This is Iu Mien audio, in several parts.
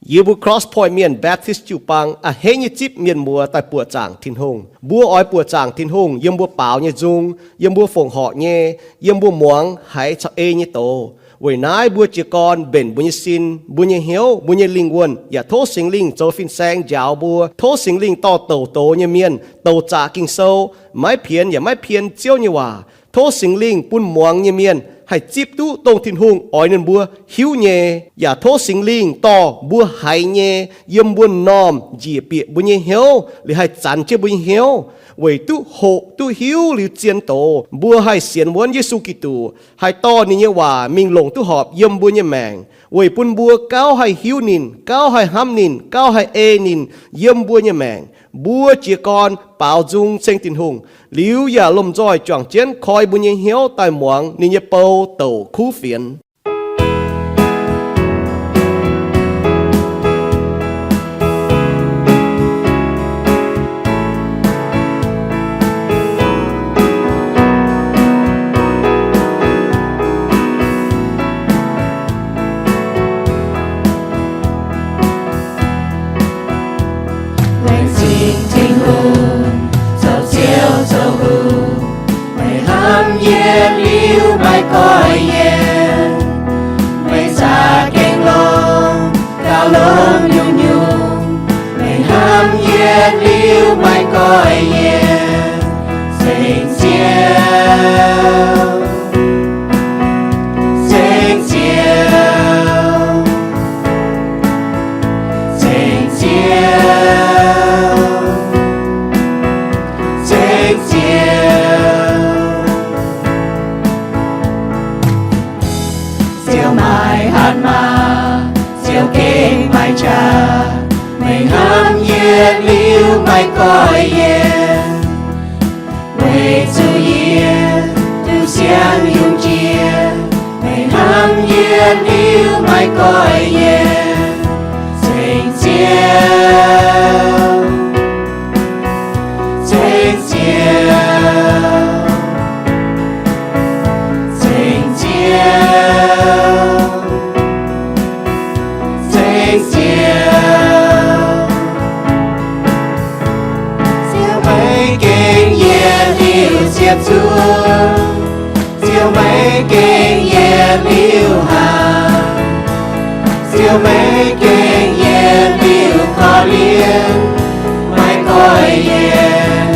Yie mbuo Cross Point Mienh Baptist jiu-baang a'hneiv nyei zipv mienh muoz daaih buoqc zaangc Tin-Hungh. Mbuo oix buoqc zaangc Tin-Hungh yiem mbuo baaux nyei nzung, yiem mbuo fongc horc nyei, yiem mbuo muangx haiz caux ei nyei doz. Weic naaiv mbuo jiez gorn mbenc mbuo nyei sin, mbuo nyei hnyouv, mbuo nyei lingh wuonh, yaac tov Singx Lingh zoux fin-saeng njaaux mbuo. Tov Singx Lingh dorh douc doz nyei mienh, douc zaqc Ging-Sou, maiv pienx yaac maiv pien Ziouv nyei waac. Tov Singx Lingh bun muangx nyei mienh haih zipv duqv dongh Tin-Hungh oix ninh mbuo hiuv nyei. Yaac tov Singx Lingh dorh mbuo haiz nyei yiem mbuo m'normh njiec bieqc mbuo nyei hnyouv, liuz haih zanx jienv mbuo nyei hnyouv, weic duqv hoqc duqv hiuv liuz zien doz, mbuo haih sienx wuonv Yesu Giduc, haih dorh ninh nyei waac mingh longc duqv horpc yiem mbuo nyei maengc, weic bun mbuo gauh haih hiuv ninh, gauh haih hnamv ninh, gauh haih ei ninh yiem mbuo nyei maengc. Mbuo jiez gorn baaux nzung ceng Tin-Hungh, liuz yaac lomh nzoih juangc jienv koi mbuo nyei hnyouv daaih muangx ninh nyei bou douc kuv fienx. Laengz zingh Tin-Hungh, zoux Ziouv zoux hungh, meih hnamv yietc liuz maiv goiv yienc. Meih za'gengh longc gauh longx nyungc-nyungc, meih hnamv yietc liuz maiv goiv yienc. Ceng Ziouv, ceng Ziouv, ceng Ziouv, ceng Ziouv. Ziouv maiv hatc maaz, Ziouv gengh maiv qaqv, meih hnamv yietc liuz maiv goiv yienc. Weic zuqc yie duqv siang yungz jiex, meih hnamv yietc liuz maiv goiv yienc. Ceng Ziouv, ceng Ziouv, ceng Ziouv, ceng Ziouv. Ziouv maiv gengh yietc liuz ziepc zuoqv, Ziouv maiv gengh yietc liuz hatc, Ziouv maiv gengh yietc liuz korv-lienh, maiv goiv yienc,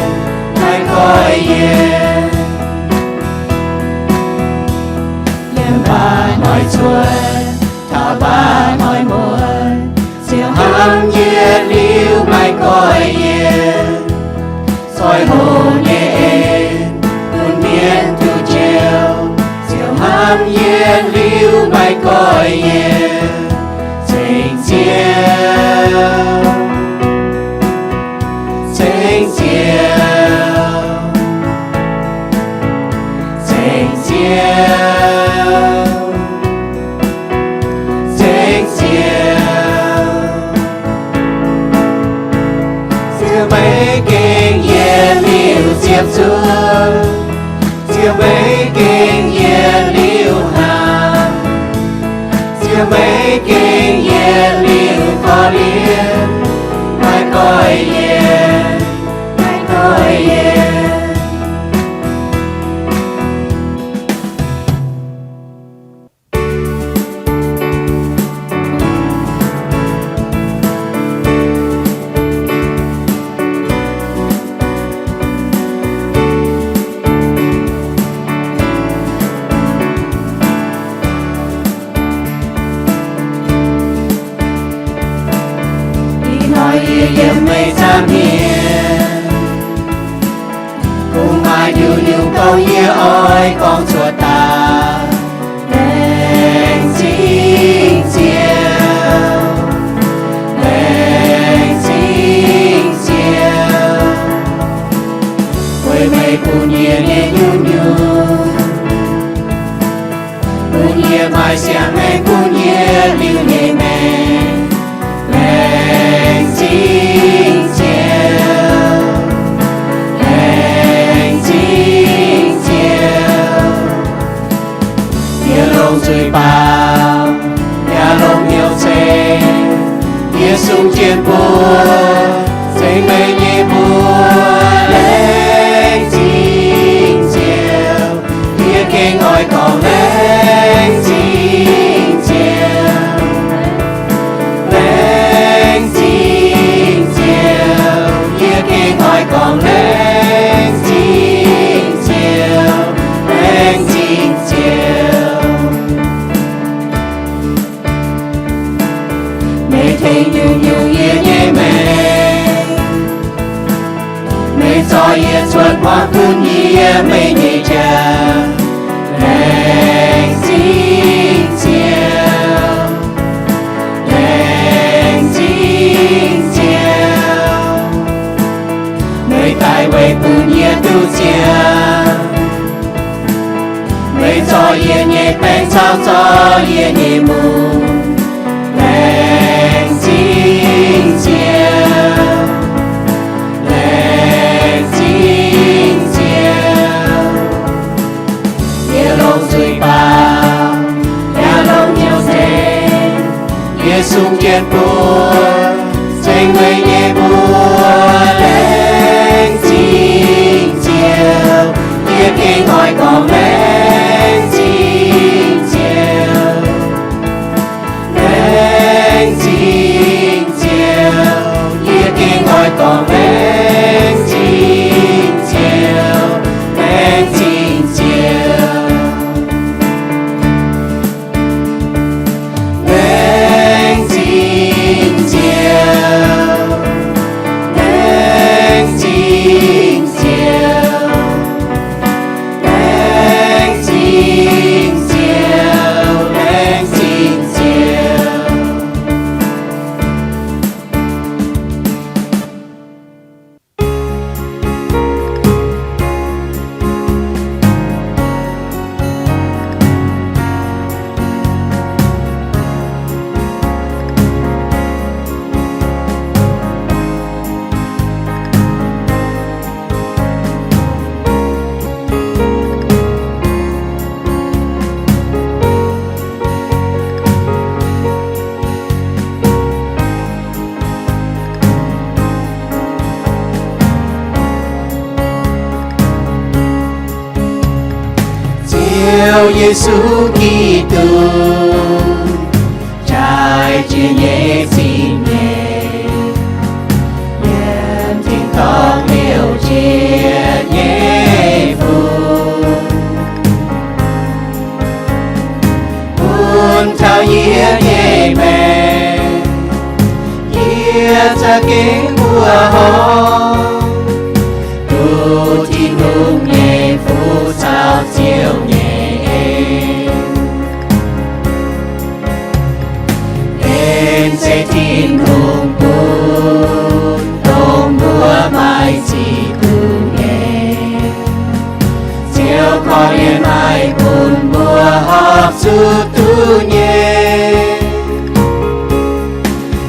maiv goiv yienc. Yiem mbaah hnoi cuotv, taux mbaah hnoi muonz, Ziouv hnamv yietc liuz maiv goiv yienc. Zoih hoc nyei en bun mienh duqv njoux, Ziouv hnamv yietc liuz maiv goiv yienc. Ceng Ziouv, ceng Ziouv, ceng Ziouv, ceng Ziouv. Ziouv maiv gengh yietc liuz ziepc zuoqv, Ziouv maiv gengh yietc liuz hatc, Ziouv maiv gengh yietc liuz korv-lienh, maiv goiv yienc, maiv goiv yienc. Ih hnoi yie yiem meih zaangc hmien, kungx maaih nyungc-nyungc gouv yie oix gorngv cuotv daaih. Laengz zingh Ziouv, laengz zingh Ziouv, weic meih bun yie nyei nyungc-nyungc, bun yie maaih siang-maengc, bun yie liuz nyei maengc. Laengz zingh Ziouv, laengz zingh Ziouv. Sung jienv mbuo, ceng meih nyei mbuox laengz zingh Ziouv. Yie gengh oix gorngv laengz zingh Ziouv, laengz zingh Ziouv. Yie gengh oix gorngv laengz zingh Ziouv, laengz zingh Ziouv. Meih tengx nyungc-nyungc yie nyei maengc. Meih zorqv yie cuotv wuov bun yie meih nyei jaax. Laengz zingh Ziouv, laengz zingh Ziouv. Meih daaih weic bun yie duqv ziangh. Meih zorqv yie nyei baengc caux zorqv yie nyei mungz. Laengz zingh Ziouv, laengz zingh Ziouv. Yie longc zuiz baaux, yaac longc hnyouv nzengc. Yie sung jienv mbuo, ceng meih nyei mbuox laengz zingh Ziouv. Yie gengh oix gorngv laengz zingh Ziouv, laengz zingh Ziouv. Yie gengh oix gorngv laengz zingh Ziouv, laengz zingh Ziouv. Laengz zingh Ziouv, laengz zingh Ziouv, laengz zingh Ziouv, laengz zingh Ziouv. Ziouv Yesu Giduc, jaaix jiex nyei zingh nyeic, yiem tin-dorngh liouc jiex nyei fuqv, bun taux yie nyei maengc, yie za'gengh mbuoqc horngh, duqv Tin-Hungh nyei fuqv caux Ziouv nyei en. En zeiz Tin-Hungh bun dongh mbuo maaih ziex duqv nyei. Ziouv korv-lienh haih bun mbuo horpc zuqc duqv nyei.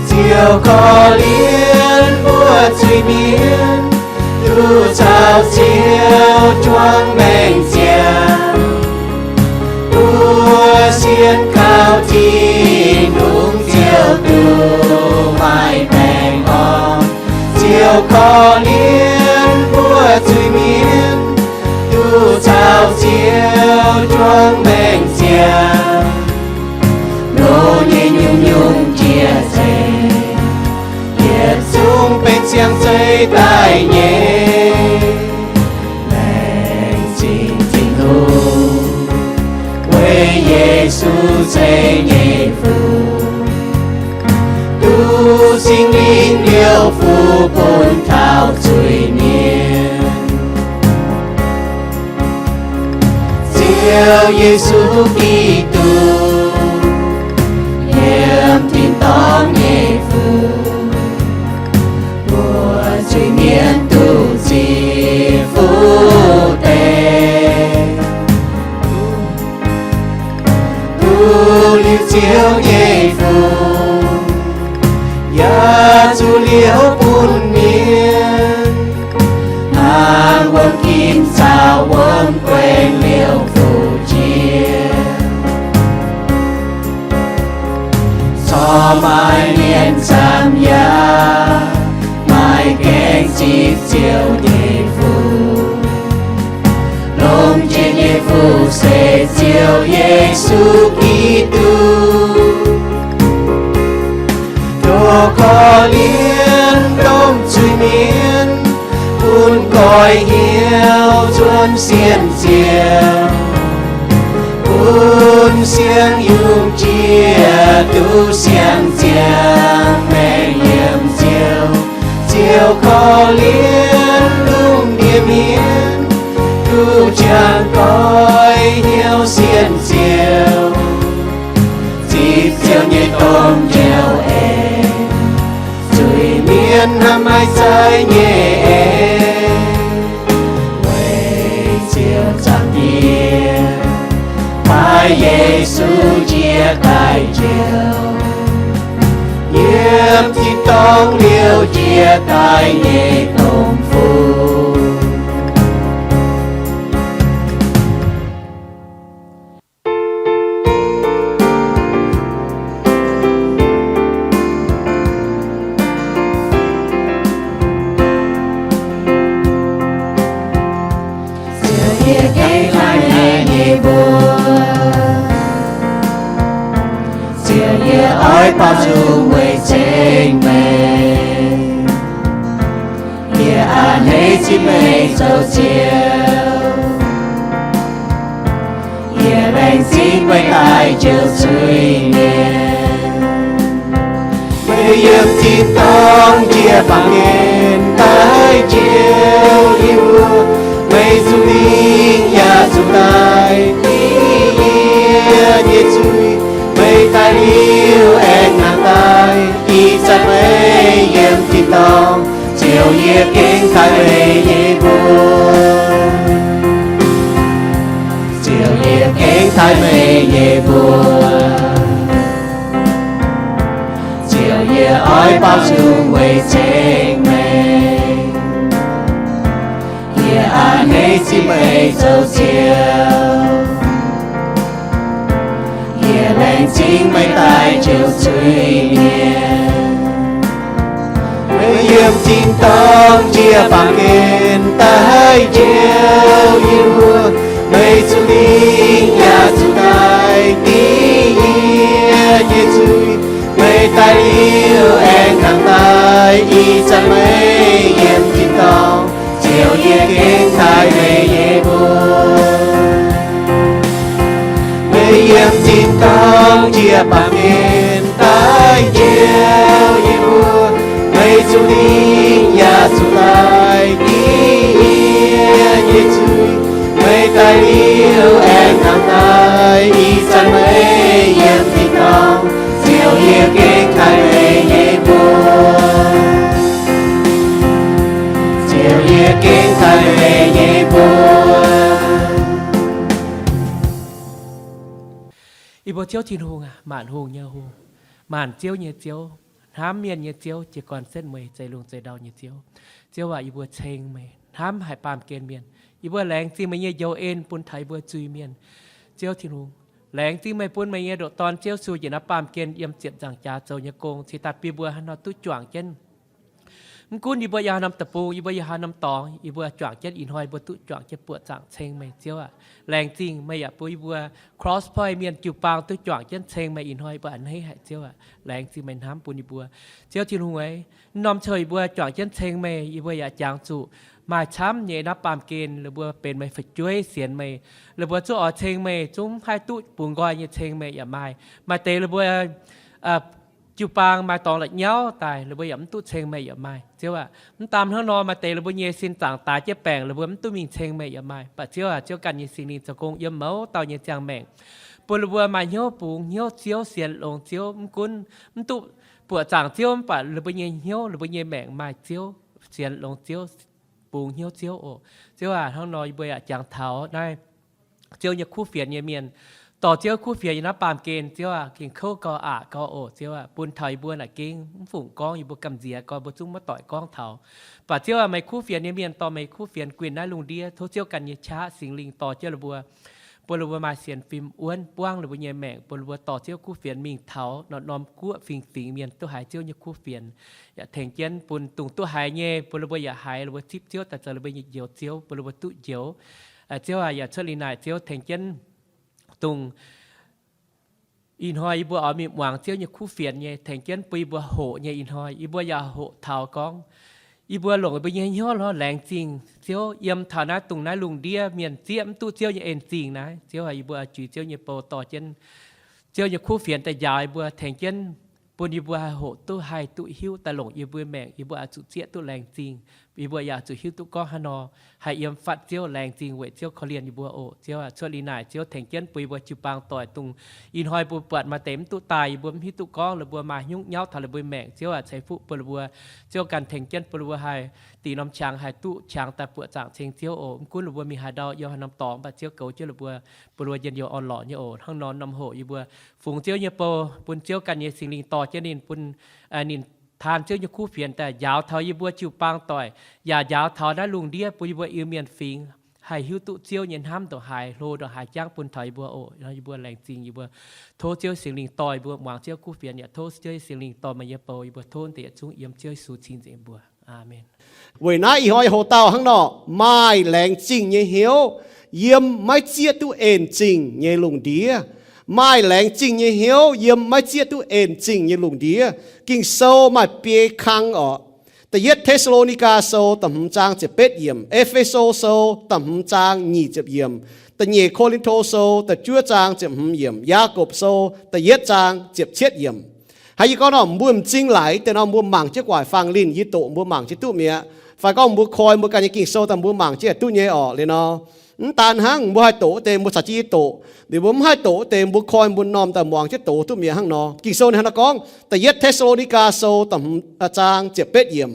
Ziouv korv-lienh mbuo zuiz-mienh, duqv caux Ziouv juangc maengc ziangh. Mbuo sienx kaux Tin-Hungh Ziouv duqv maaih baengh orn. Ziouv korv-lienh mbuo zuiz-mienh, duqv caux Ziouv juangc maengc ziangh. Loz nyei nyungc-nyungc jiex seix, yietc zungv benx siang-zeiv daaih nyei. Laengz zingh Tin-Hungh, weic Yesu ceix nyei fuqv, duqv Singx Lingh liouh fuqv bun taux zuiz-mienh. Ziouv Yesu Giduc, yiem tin-dorngh nyei fuqv, mbuo zuiz-mienh duqv ziqc fuqv deix. Duqv liuz Ziouv nyei fuqv, yaac zuqc liouh bun mienh. Hnangv wuom ginv caux wuom guengx liouh fuqv jiex, corc maaih mienh camv Yesu Giduc. Ndoh korv-lienh lomh zuiz-mienh, bun goiv hnyouv nzuonx sienh ziouc, bun siang-yungh jiex duqv siang-ziangh maengc yiem Ziouv. Ziouv korv-lienh lungh ndiev mienh, duqv juangc goiv hnyouv sienh ziouc, zipv Ziouv nyei domh njoux en, zuiz-mienh hnamv maiv zeiz nyei en, weic Ziouv zaangc Diex, baaix Yesu njiec daaih Ziouv, yiem tin-dorngh liouh njiec daaih nyei domh fungx. Ziouv, yie gengh taaih meih nyei mbuox. Ziouv, yie oix baaux nzung weic ceng meih. Yie a'hneiv zipv meih zoux Ziouv. Yie laengz zingh meih daaih njoux zuiz-mienh. Meih yiem tin-dorngh njiec baamh gen daaih njoux yie mbuo. Meih zuqc lingh yaac zuqc daaih dingc yie nyei zuiz. Meih daaih liuz aengx nangh daaih, ih zanc meih yiem tin-dorngh. Ziouv, yie gengh taaih meih nyei mbuox. Ziouv, yie gengh taaih meih nyei mbuox. Ziouv, yie oix baaux nzung weic ceng meih. Yie a'hneiv zipv meih zoux Ziouv. Yie laengz zingh meih daaih njoux zuiz-mienh. Meih yiem tin-dorngh njiec baamh gen daaih njoux yie mbuo. Meih zuqc lingh yaac zuqc daaih dingc yie nyei zuiz. Meih daaih liuz aengx nangh daaih, ih zanc meih yiem tin-dorngh. Ziouv, yie gengh taaih meih nyei mbuox. Meih yiem tin-dorngh njiec baamh gen daaih njoux yie mbuo. Meih zuqc lingh yaac zuqc daaih dingc yie nyei zuiz. Meih daaih liuz aengx nangh daaih, ih zanc meih yiem tin-dorngh. Ziouv, yie gengh taaih meih nyei mbuox. Ziouv, yie gengh taaih meih nyei mbuox. Yie mbuo Ziouv Tin-Hungh aac, maanc hungh nyei Hungh, maanc ziouv nyei Ziouv, hnamv mienh nyei Ziouv, jiez gorn setv mueiz, zeix lungh zeix ndau nyei Ziouv. Ziouv aac, yie mbuo ceng meih, hnamv haic baamh gen mienh. Yie mbuo laengz zingh meih nyei njoux en bun taux yie mbuo zuiz-mienh. Ziouv Tin-Hungh, laengz zingh meih bun meih nyei ndoqc Dorn Ziouv Yesu njiec naaiv baamh gen yiem ziepc nzaangc jaax zoux nyei gong, cingx daaih bun yie mbuo haaix nor duqv juangc jienv. Mv gunv yie mbuo yangh haaix norm deic-bung, yie mbuo yangh haaix norm dorngx, yie mbuo juangc jienv ih hnoi yie mbuo duqv juangc jienv buoqc zaangc ceng meih, Ziouv aac. Laengz zingh meih yaac bun yie mbuo Cross Point mienh jiu-baang duqv juangc jienv ceng meih ih hnoi yie mbuo a'hneiv haic, Ziouv aac. Laengz zingh meih hnamv bun yie mbuo. Ziouv Tin-Hungh aac, norm ziangh hoc yie mbuo juangc jienv ceng meih, yie mbuo yaac jangx zuqc maaih camv nyei naaiv baamh gen ninh mbuo benx meih fu'jueiv sienx meih. Ninh mbuo zungv oix ceng meih, zungv mv haih duqv bungx nqoi nyei ceng meih yaac maaih. Maaih deix ninh mbuo jiu-baang maaih dorngx la'nyauv daaih, ninh mbuo yaac mv duqv ceng meih yaac maaih, Ziouv aac. Mv daan hnangv nor, maaih deix ninh mbuo nyei sin zaangc daaix jienv baengc, ninh mbuo mv duqv mingh ceng meih yaac maaih. Mv baac Ziouv aac, Ziouv ganh nyei Singx Lingh zoux gong yiem mouz dauh nyei ziangh maengc, bun ninh mbuo maaih hnyouv bungx hnyouv Ziouv, sienx longx Ziouv. Mv gunv mv duqv buoqc zaangc Ziouv, mv baac ninh mbuo nyei hnyouv, ninh mbuo nyei maengc maaih Ziouv, sienx longx Ziouv, bungx hnyouv Ziouv oc. Ziouv aac, hnangv nor yie mbuo yaac jangx taux naaiv Ziouv nyei kuv fienx nyei mienh, dorh Ziouv kuv fienx yiem naaiv baamh gen, Ziouv aac, gengh kouv gau, aqc gau oc. Ziouv aac, bun taux yie mbuo naaic gengh mv fungc gorngv, yie mbuo gamh nziex gau, mbuo zungv maiv doic gorngv taux. Mv baac Ziouv aac, meih kuv fienx nyei mienh dorh meih kuv fienx guinh naaiv lungh ndiev. Tov Ziouv ganh nyei qaqv Singx Lingh dorh jienv ninh mbuo, bun ninh mbuo maaih sienx fim wuonv buangv ninh mbuo nyei maengc, bun ninh mbuo dorh Ziouv kuv fienx mingh taux norm-norm guoqv fingx-fingx mienh duqv haiz Ziouv nyei kuv fienx. Yaac tengx jienv bun dongh duqv haiz nyei, bun ninh mbuo yaac haiz, ninh mbuo zipv Ziouv daaih zoux ninh mbuo nyei Njoux Ziouv, bun ninh mbuo duqv njoux. Ziouv aac, yaac cuotv liuz naaic Ziouv tengx jienv dongh Ih hnoi yie mbuo oix mingh muangx Ziouv nyei kuv fienx nyei, tengx jienv bun yie mbuo hoqc nyei. Ih hnoi yie mbuo yaac hoqc taux gorngv yie mbuo longc yie mbuo nyei hnyouv lorz laengz zingh Ziouv yiem taux naaiv dongh naaiv lungh ndiev mienh zieqv mv duqv Ziouv nyei en zingh naaiv. Ziouv aac, yie mbuo oix juix Ziouv nyei bou dorh jienv Ziouv nyei kuv fienx daaih njaaux yie mbuo, tengx jienv bun yie mbuo haih hoqc duqv, haih duqv hiuv daaih longc yie mbuo maengc, yie mbuo oix zuqc zieqv duqv laengz zingh. Yie mbuo yaac zuqc hiuv duqv gorngv haaix nor haih yiem fatv Ziouv, laengz zingh weic Ziouv, korv-lienh yie mbuo oc. Ziouv aac, cuotv liuz naaic Ziouv tengx jienv bun yie mbuo jiu-baang doic dongh ih hnoi mbuo buatc maaih deix mv duqv daaih, yie mbuo mv hiuv duqv gorngv, la'buo maaih hnyouv nyauv taux la'buo maengc. Ziouv aac, ceix fuqv bun la'buo. Ziouv ganh tengx jienv bun la'buo haih dingc norm qangx haih duqv qangx daaih buoqc zaangc ceng Ziouv oc. Mv gunv la'buo mingh haaix ndau, yiem haaix norm dorngx, mv baac Ziouv goux jienv la'buo, bun la'buo njien-youh orn-lorqc nyei oc. Hnangv nor norm hoqc yie mbuo fungx Ziouv nyei bou, bun Ziouv ganh nyei Singx Lingh dorh jienv ninh, bun ninh taan Ziouv nyei kuv fienx daaih njaaux taux yie mbuo jiu-baang doic, yaac njaaux taux naaiv lungh ndiev bun yie mbuo Iu-Mienh fingx haih hiuv duqv Ziouv nyei hnamv ndongc haaix, hlo ndongc haaix jangv bun taux yie mbuo oc. Yie mbuo laengz zingh, yie mbuo tov Ziouv Singx Lingh dorh yie mbuo muangx Ziouv kuv fienx, yaac tov Ziouv Singx Lingh dorh meih nyei bou, yie mbuo tov deix yietc zungv yiem Ziouv Yesu cing nzengc mbuo. Aamen. Weic naaiv ih hnoi hoqc dauh hnangv nor, maaih laengz zingh nyei hnyouv yiem maiv zieqv duqv en zingh nyei lungh ndiev. Maaih laengz zingh nyei hnyouv yiem maiv zieqv duqv en zingh nyei lungh ndiev. Ging-Sou maaih biei kang oc. Da'yietv Te^saa^lo^ni^gaa Sou da'hmz zaang ziepc betv yiemc, E^fe^so Sou da'hmz zaang nyic ziepc yiemc, da'nyeic Ko^lin^to Sou da'juov zaang ziepc hmz yiemc, Yaagorpc Sou da'yietv zaang ziepc cietv yiemc. Hnangv yie gorngv nor, mbuo m'zing laaix deix nor mbuo mangc jienv gu'nguaaic faang linh, yie doqc mbuo mangc jienv duqv mi'aqv. Fai gorngv mbuo koi mbuo ganh nyei Ging-Sou daaih mbuo mangc jienv duqv nyei oc. Liuz nor, mv daan hnangv mbuo haih doqc wuov deix mbuo caux jienv yie doqc, liuz mbuo mv haih doqc wuov deix mbuo koi mbuo m'normh daaih muangx jienv doqc duqv mi'aqv hnangv nor. Ging-Sou ninh hnangv naaiv gorngv, Da'yietv Te^saa^lo^ni^gaa Sou da'hmz zaang ziepc betv yiemc,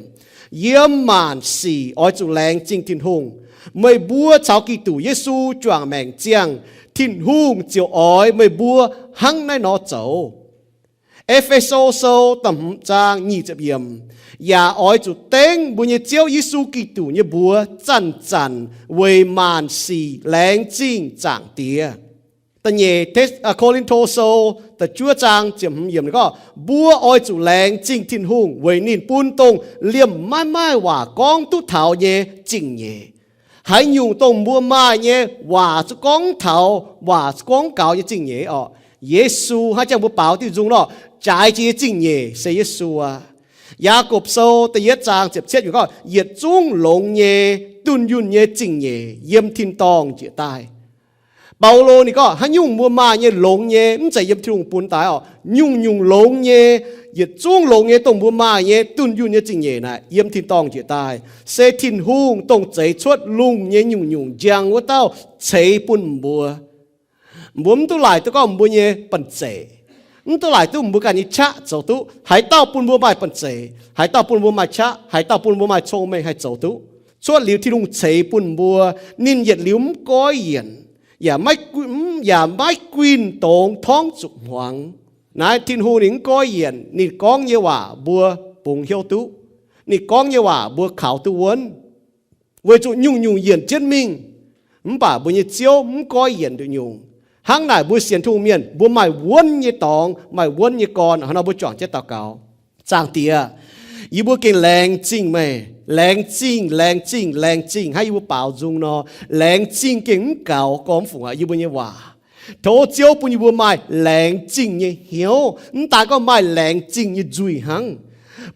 yiem maanc sic oix zuqc laengz zingh Tin-Hungh. Meih mbuo caux Giduc Yesu juangc maengc ziangh, Tin-Hungh ziouc oix meih mbuo hnangv naaiv nor zoux. E^fe^so Sou da'hmz zaang nyic ziepc yiemc, yaac oix zuqc dengv mbuo nyei Ziouv Yesu Giduc nyei mbuox zanc-zanc weic maanc sic laengz zingh Zaangc Diex. Da'nyeic Ko^lin^to Sou da'juov zaang ziepc hmz yiemc gorngv, mbuo oix zuqc laengz zingh Tin-Hungh weic ninh bun dongh liemh maiv maaih waac gorngv duqv taux nyei zingh nyeic. Haaix nyungc dongh mbuo maaih nyei waac zuqc gorngv taux, waac zuqc gorngv gaux nyei zingh nyeic oc, Yesu hnangv jangx mbuo baaux diuh nzung nor, jaaix jiex nyei zingh nyeic se Yesu aqv. Yaagorpc Sou da'yietv zaang ziepc cietv yiemc gorngv, yietc zungv longx nyei, dunh yunh nyei zingh nyeic yiem tin-dorngh njiec daaih. Baulo ninh gorngv haaix nyungc mbuo maaih nyei longx nyei, mv zeiz yiem Tin-Hungh bun daaih oc. Nyungc-nyungc longx nyei, yietc zungv longx nyei dongh mbuo maaih nyei dunh yunh nyei zingh nyeic naaic yiem tin-dorngh njiec daaih, se Tin-Hungh dongh zeix cuotv lungh nyei nyungc-nyungc njang wuov dauh ceix bun mbuo. Mbuo mv duqv laaic duqv gorngv mbuo nyei banh zeic, mv duqv laaic duqv mbuo ganh nyei qaqv zoux duqv. Haaix dauh bun mbuo maaih banh zeic? Haaix dauh bun mbuo maaih qaqv? Haaix dauh bun mbuo maaih cong-mengh haih zoux duqv? Cuotv liuz Tin-Hungh ceix bun mbuo, ninh yietc liuz mv goiv yienc, yaac maiv guinh dongz torngv zuqc hmuangx. Naaiv Tin-Hungh ninh mv goiv yienc, ninh gorngv nyei waac mbuo bungx hnyouv duqv. Ninh gorngv nyei waac mbuo kaux duqv wuonv. Weic zuqc nyungc-nyungc yienc jienv mingh, mv baac mbuo nyei Ziouv mv goiv yienc nduqc nyungc. Hnangv naaic mbuo sienx Tin-Hungh mienh mbuo maaih wuonv nyei dorngx, maaih wuonv nyei gorn. Hnangv nor mbuo juangc jienv daux gaux. Zaangc Diex, yie mbuo gengh laengz zingh meih, laengz zingh, laengz zingh, laengz zingh hnangv yie mbuo baaux nzung nor, laengz zingh gengh mv gaux gormx fungc aqv yie mbuo nyei waac. Tov Ziouv bun yie mbuo maaih laengz zingh nyei hnyouv, mv daan gorngv maaih laengz zingh nyei nzuih hnangv,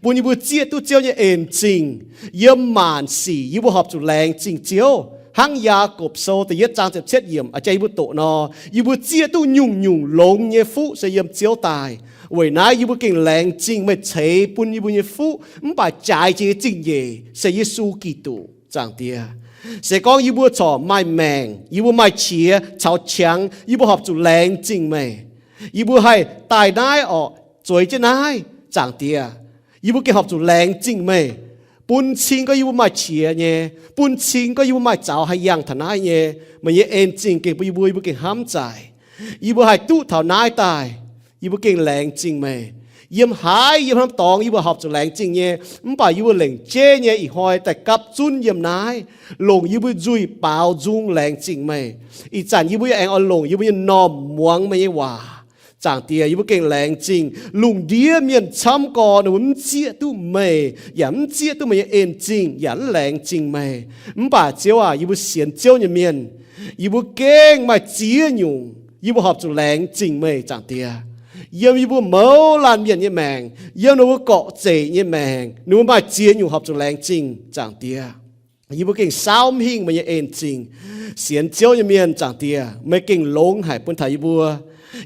bun yie mbuo zieqv duqv Ziouv nyei en zingh. Yiem maanc sic yie mbuo horpc zuqc laengz zingh Ziouv. Hnangv Yaagorpc Sou da'yietv zaang ziepc cietv yiemc a'jang yie mbuo doqc nor, yie mbuo zieqv duqv nyungc-nyungc longx nyei fuqv se yiem Ziouv daaih. Weic naaiv yie mbuo gengh laengz zingh meih ceix bun yie mbuo nyei fuqv mv baac jaaix jiex nyei zingh nyeic se Yesu Giduc, Zaangc Diex. Se gorngv yie mbuo corc maaih maengc, yie mbuo maaih qiex caux qangx, yie mbuo horpc zuqc laengz zingh meih. Yie mbuo haih daaih naaiv orqc, zueiz jienv naaiv, Zaangc Diex, yie mbuo gengh horpc zuqc laengz zingh meih, bun cing gorngv yie mbuo maaih qiex nyei, bun cing gorngv yie mbuo maaih zaux haih yangh taux naaiv nyei. Meih nyei en zingh gengh bun yie mbuo, yie mbuo gengh hnamv zaaic. Yie mbuo haih duqv taux naaiv daaih, yie mbuo gengh laengz zingh meih. Yiem haaix, yiem haaix norm dorngx yie mbuo horpc zuqc laengz zingh nyei, mv baac yie mbuo lengc jeiv nyei ih hnoi daaih gapv zunv yiem naaiv, longc yie mbuo nzuih baaux nzung laengz zingh meih. Ih zanc yie mbuo yaac aengx oix longc yie mbuo nyei m'normh muangx meih nyei waac. Zaangc Diex, yie mbuo gengh laengz zingh. Lungh ndiev mienh camv gorx ninh mbuo mv zieqv duqv meih, yaac mv zieqv duqv meih nyei en zingh, yaac mv laengz zingh meih. Mv baac Ziouv aac, yie mbuo sienx Ziouv nyei mienh, yie mbuo gengh maaih ziex nyungc yie mbuo horpc zuqc laengz zingh meih, Zaangc Diex. yiem yie mbuo mouz laanh mienh nyei maengc, yiem ninh mbuo gorqv-zeic nyei maengc, ninh mbuo maaih ziex nyungc horpc zuqc laengz zingh, Zaangc Diex. Yie mbuo gengh saauv mv hingh meih nyei en zingh. Sienx Ziouv nyei mienh, Zaangc Diex, meih gengh longx haic bun taux yie mbuo.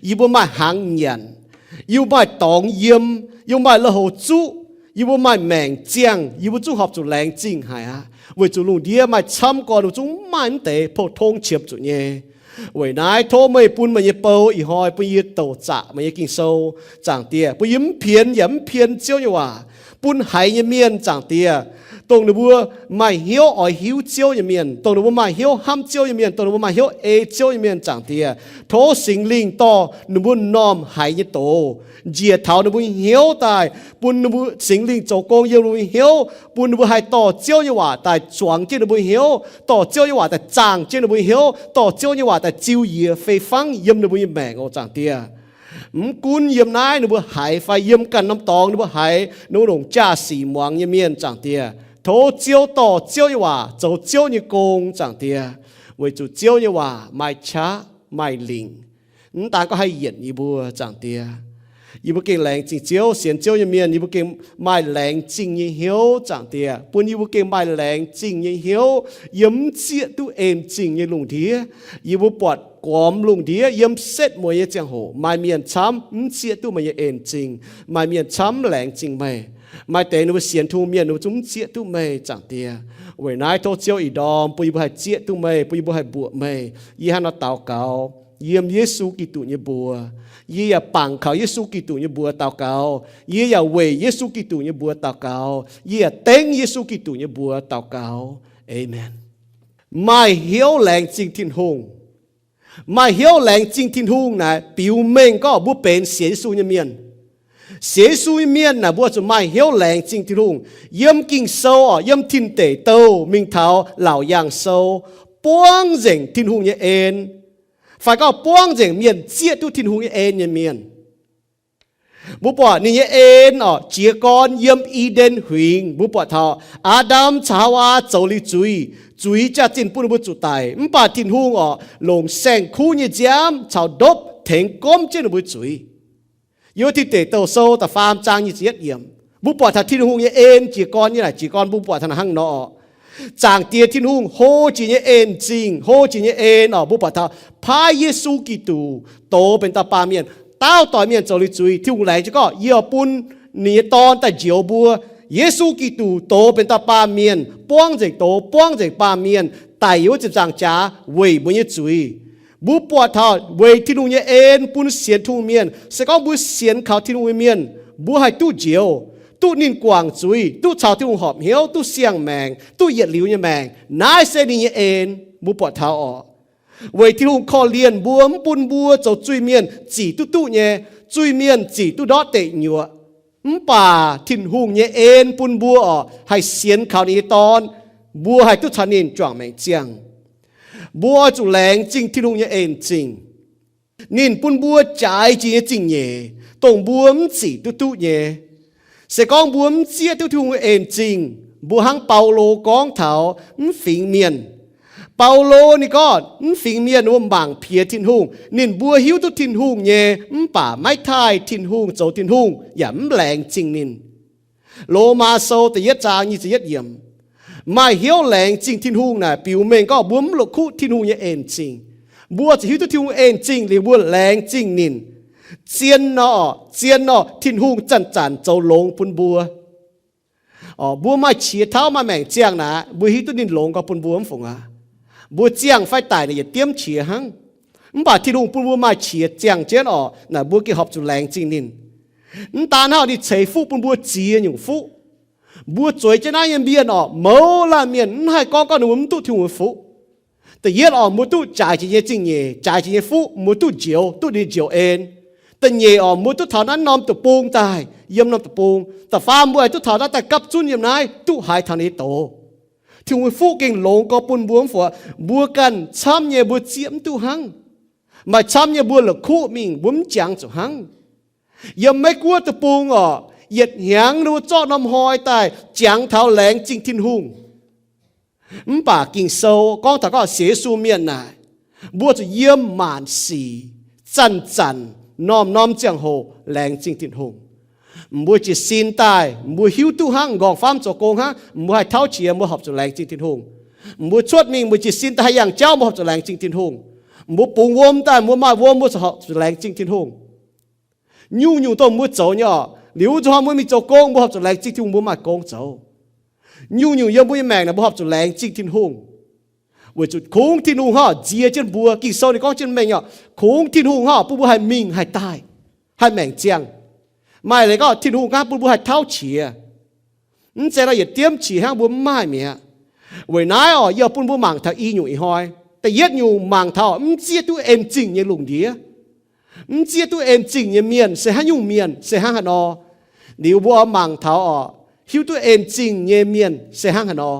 Yie mbuo maaih hnaangx nyanc, yie mbuo maaih dorngx yiem, yie mbuo maaih lui-houx zuqv, yie mbuo maaih maengc ziangh, yie mbuo zungv horpc zuqc laengz zingh haic aqv, weic zuqc lungh ndiev maaih camv gorn ninh mbuo zungv mv maaih mv deix pou-tong qiemx zuqc nyei. Weic naaiv tov meih bun meih nyei bou ih hnoi bun yie douc zaqc meih nyei Ging-Sou, Zaangc Diex, bun yie mv pienx yaac mv pien Ziouv nyei waac, bun haiz nyei mienh, Zaangc Diex, dongh ninh mbuo maaih hnyouv oix hiuv Ziouv nyei mienh, dongh ninh mbuo maaih hnyouv hnamv Ziouv nyei mienh, dongh ninh mbuo maaih hnyouv ei Ziouv nyei mienh, Zaangc Diex, tov Singx Lingh dorh ninh mbuo m'normh haiz nyei doz njiec taux ninh mbuo nyei hnyouv daaih, bun ninh mbuo, Singx Lingh zoux gong yiem ninh mbuo nyei hnyouv, bun ninh mbuo haih dorh Ziouv nyei waac daaih zuangx jienv ninh mbuo nyei hnyouv, dorh Ziouv nyei waac daaih zaangh jienv ninh mbuo nyei hnyouv, dorh Ziouv nyei waac daaih ziux yiez fei fangv yiem ninh mbuo nyei maengc oc, Zaangc Diex. Mv gunv yiem naaiv ninh mbuo haiz fai yiem ganh norm dorngx ninh mbuo haiz, ninh mbuo longc jaa-sic muangx nyei mienh, Zaangc Diex, tov Ziouv dorh Ziouv nyei waac zoux Ziouv nyei gong, Zaangc Diex, weic zuqc Ziouv nyei waac maaih qaqv maaih lingc, mv daan gorngv haih yienc yie mbuo, Zaangc Diex. Yie mbuo gengh laengz zingh Ziouv, sienx Ziouv nyei mienh, yie mbuo gengh maaih laengz zingh nyei hnyouv, Zaangc Diex, bun yie mbuo gengh maaih laengz zingh nyei hnyouv yiem mv zieqv duqv en zingh nyei lungh ndiev. Yie mbuo buatc gormx lungh ndiev yiem setv mueiz nyei ziangh hoc maaih mienh camv mv zieqv duqv meih nyei en zingh, maaih mienh camv mv laengz zingh meih. Maaih deix ninh mbuo sienx Tin-Hungh mienh ninh mbuo zungv mv zieqv duqv meih, Zaangc Diex. Weic naaiv tov Ziouv ih ndorm bun yie mbuo haih zieqv duqv meih, bun yie mbuo haih mbuoqc meih. Yie hnangv naaiv nor daux gaux yiem Yesu Giduc nyei mbuox. Yie yaac bangc kaux Yesu Giduc nyei mbuox daux gaux. Yie yaac weic Yesu Giduc nyei mbuox daux gaux. Yie yaac dengv Yesu Giduc nyei mbuox daux gaux. Aamen. Maaih hnyouv laengz zingh Tin-Hungh. Maaih hnyouv laengz zingh Tin-Hungh naaic biux mengh gorngv mbuo benx sienx Yesu nyei mienh. Sienx Yesu nyei mienh naaic mbuo zuqc maaih hnyouv laengz zingh Tin-Hungh. Yiem Ging-Sou oc, yiem Tin Deic Douh mingh taux Laauc Yaangh Sou, buangv nzengc Tin-Hungh nyei en, fai gorngv buangv nzengc mienh zieqv duqv Tin-Hungh nyei en nyei mienh. Mbuo buatc ninh nyei en oc, jiez gorn yiem I^nden Huingx. Mbuo buatc taux Aa^ndam caux Haawaa zoux liuz zuiz, zuiz jaax-zinh bun ninh mbuo zuqc daic. Mv baac Tin-Hungh oc, longc saeng-kuv nyei nziaamv caux ndopv tengx gomv jienv ninh mbuo zuiz. Yiem Tin Deic Douh Sou da'faam zaang nyic ziepc yietv yiemc, mbuo buatc taux Tin-Hungh nyei en jiez gorn nyei naaic, jiez gorn mbuo buatc taux naaic hnangv nor oc. Zaangc Diex Tin-Hungh hlo jiex nyei en zingh, hlo jiex nyei en oc, mbuo buatc taux paaiv Yesu Giduc dox benx dauh baamh mienh, daauh doic mienh zoux liuz zuiz. Tin-Hungh laengz jienv gorngv, yie bun ninh nyei Dorn daaih njoux mbuo. Yesu Giduc dox benx dauh baamh mienh, buangv nzengc doz, buangv nzengc baamh mienh, daic yiem wuov ziepc nzaangc jaax weic mbuo nyei zuiz. Mbuo buatc taux weic Tin-Hungh nyei en bun sienx Tin-Hungh mienh, se gorngv mbuo sienx kaux Tin-Hungh nyei mienh, mbuo haih duqv njoux, duqv ninh guangc zuiz, duqv caux Tin-Hungh horpc hnyouv, duqv siang-maengc, duqv yietc liuz nyei maengc. Naaiv se ninh nyei en, mbuo buatc taux oc. Weic Tin-Hungh korv-lienh mbuo, mv bun mbuo zoux zuiz-mienh zic duqv duqv nyei. Zuiz-mienh zic duqv ndortv deic nyuoqc. Mv baac Tin-Hungh nyei en bun mbuo oc, haih sienx kaux ninh nyei Dorn, mbuo haih duqv caux ninh juangc maengc ziangh. Mbuo oix zuqc laengz zingh Tin-Hungh nyei en zingh. Ninh bun mbuo jaaix jiex nyei zingh nyeic, dongh mbuo mv zic duqv duqv nyei. Se gorngv mbuo mv zieqv duqv Tin-Hungh nyei en zingh, mbuo hnangv Baulo gorngv taux mv fingx mienh. Baulo ninh gorngv mv fingx mienh mbuo mangc piex Tin-Hungh, ninh mbuo hiuv duqv Tin-Hungh nyei, mv baac maiv taaih Tin-Hungh zoux Tin-Hungh, yaac mv laengz zingh ninh. Lomaa Sou da'yietv zaang nyic ziepc yietv yiemc. Maaih hnyouv laengz zingh Tin-Hungh naaic biux mengh gorngv mbuo mv la'kuqv Tin-Hungh nyei en zingh. Mbuo zuqc hiuv duqv Tin-Hungh en zingh liuz mbuo laengz zingh ninh. Zien nor, zien nor, Tin-Hungh zanc-zanc zoux longx bun mbuo. Mbuo maaih qiex tauv maaih maengc ziangh naaic, mbuo hiuv duqv ninh longx gau bun mbuo mv fungc aqv. Mbuo ziangh fai daic naaic yietc diemv qiex hnangv. Mv baac Tin-Hungh bun mbuo maaih qiex ziangh jienv oc, naaic mbuo gengh horpc zuqc laengz zingh ninh. Mv daan hnangv, ninh ceix fuqv bun mbuo ziex nyungc fuqv. Mbuo zueiz jienv naaiv nyei mienh oc, mouz laanh mienh mv haih gorngv gorngv ninh mbuo mv duqv Tin-Hungh nyei fuqv. Da'yietv oc, mbuo duqv jaaix jiex nyei zingh nyeic, jaaix jiex nyei fuqv, mbuo duqv njoux, duqv ninh njoux en. Da'nyeic oc, mbuo duqv taux naaiv norm deic-bung daaih, yiem norm deic-bung. Da'faam mbuo haih duqv taux naaiv daaih gapv zunv yiem naaiv, duqv haiz taux ninh nyei doz. Tin-Hungh nyei fuqv gengh longx gau bun mbuo mv fungc. Mbuo ganh camv nyei mbuo zieqv mv duqv hnangv. Maaih camv nyei mbuo la'kuqv mingh, mbuo mv jangx zuqc hnangv. Yiem Meiv Guoqv deic-bung oc, yietc hnyangx ninh mbuo zorqv norm hnoi daaih jangx taux laengz zingh Tin-Hungh. Mv baac Ging-Sou gorngv taux gorngv sienx Yesu mienh naaic, mbuo zuqc yiem maanc sic zanc-zanc norm-norm ziangh hoc laengz zingh Tin-Hungh. Mbuo jiez sin daaih, mbuo hiuv duqv hnangv, m'nqorngv-famv zoux gong hnangv, mbuo haih tauv qiex, mbuo horpc zuqc laengz zingh Tin-Hungh. Mbuo cuotv mingh, mbuo jiez sin daaih haih yangh jauv, mbuo horpc zuqc laengz zingh Tin-Hungh. Mbuo bungx wuom daaih, mbuo maaih wuom, mbuo horpc zuqc laengz zingh Tin-Hungh. Nyungc-nyungc dongh mbuo zoux nyei orqc, liuz zuqc hnoi mbuo mingh zoux gong, mbuo horpc zuqc laengz zingh Tin-Hungh mbuo maaih gong zoux. Nyungc-nyungc yiem mbuo nyei maengc naaic mbuo horpc zuqc laengz zingh Tin-Hungh. Weic zuqc kungx Tin-Hungh hnangv nzie jienv mbuo. Ging-Sou ninh gorngv jienv mengh orqc, kungx Tin-Hungh hnangv bun mbuo haih mingh haih daaih, haih maengc ziangh. Maaih leiz gorngv Tin-Hungh hnangv bun mbuo haih tauv qiex. Mv zeiz nor yietc diemv qiex hnangv mbuo mv maaih mi'aqv. Weic naaiv orqc, yie bun mbuo mangc taux i nyungc ih hnoi. Da'yietv nyungc mangc taux mv zieqv duqv en zingh nyei lungh ndiev. Mv zieqv duqv en zingh nyei mienh se haaix nyungc mienh, se hnangv haaix nor. Liuz mbuo oix mangc taux orqc, hiuv duqv en zingh nyei mienh se hnangv haaix nor.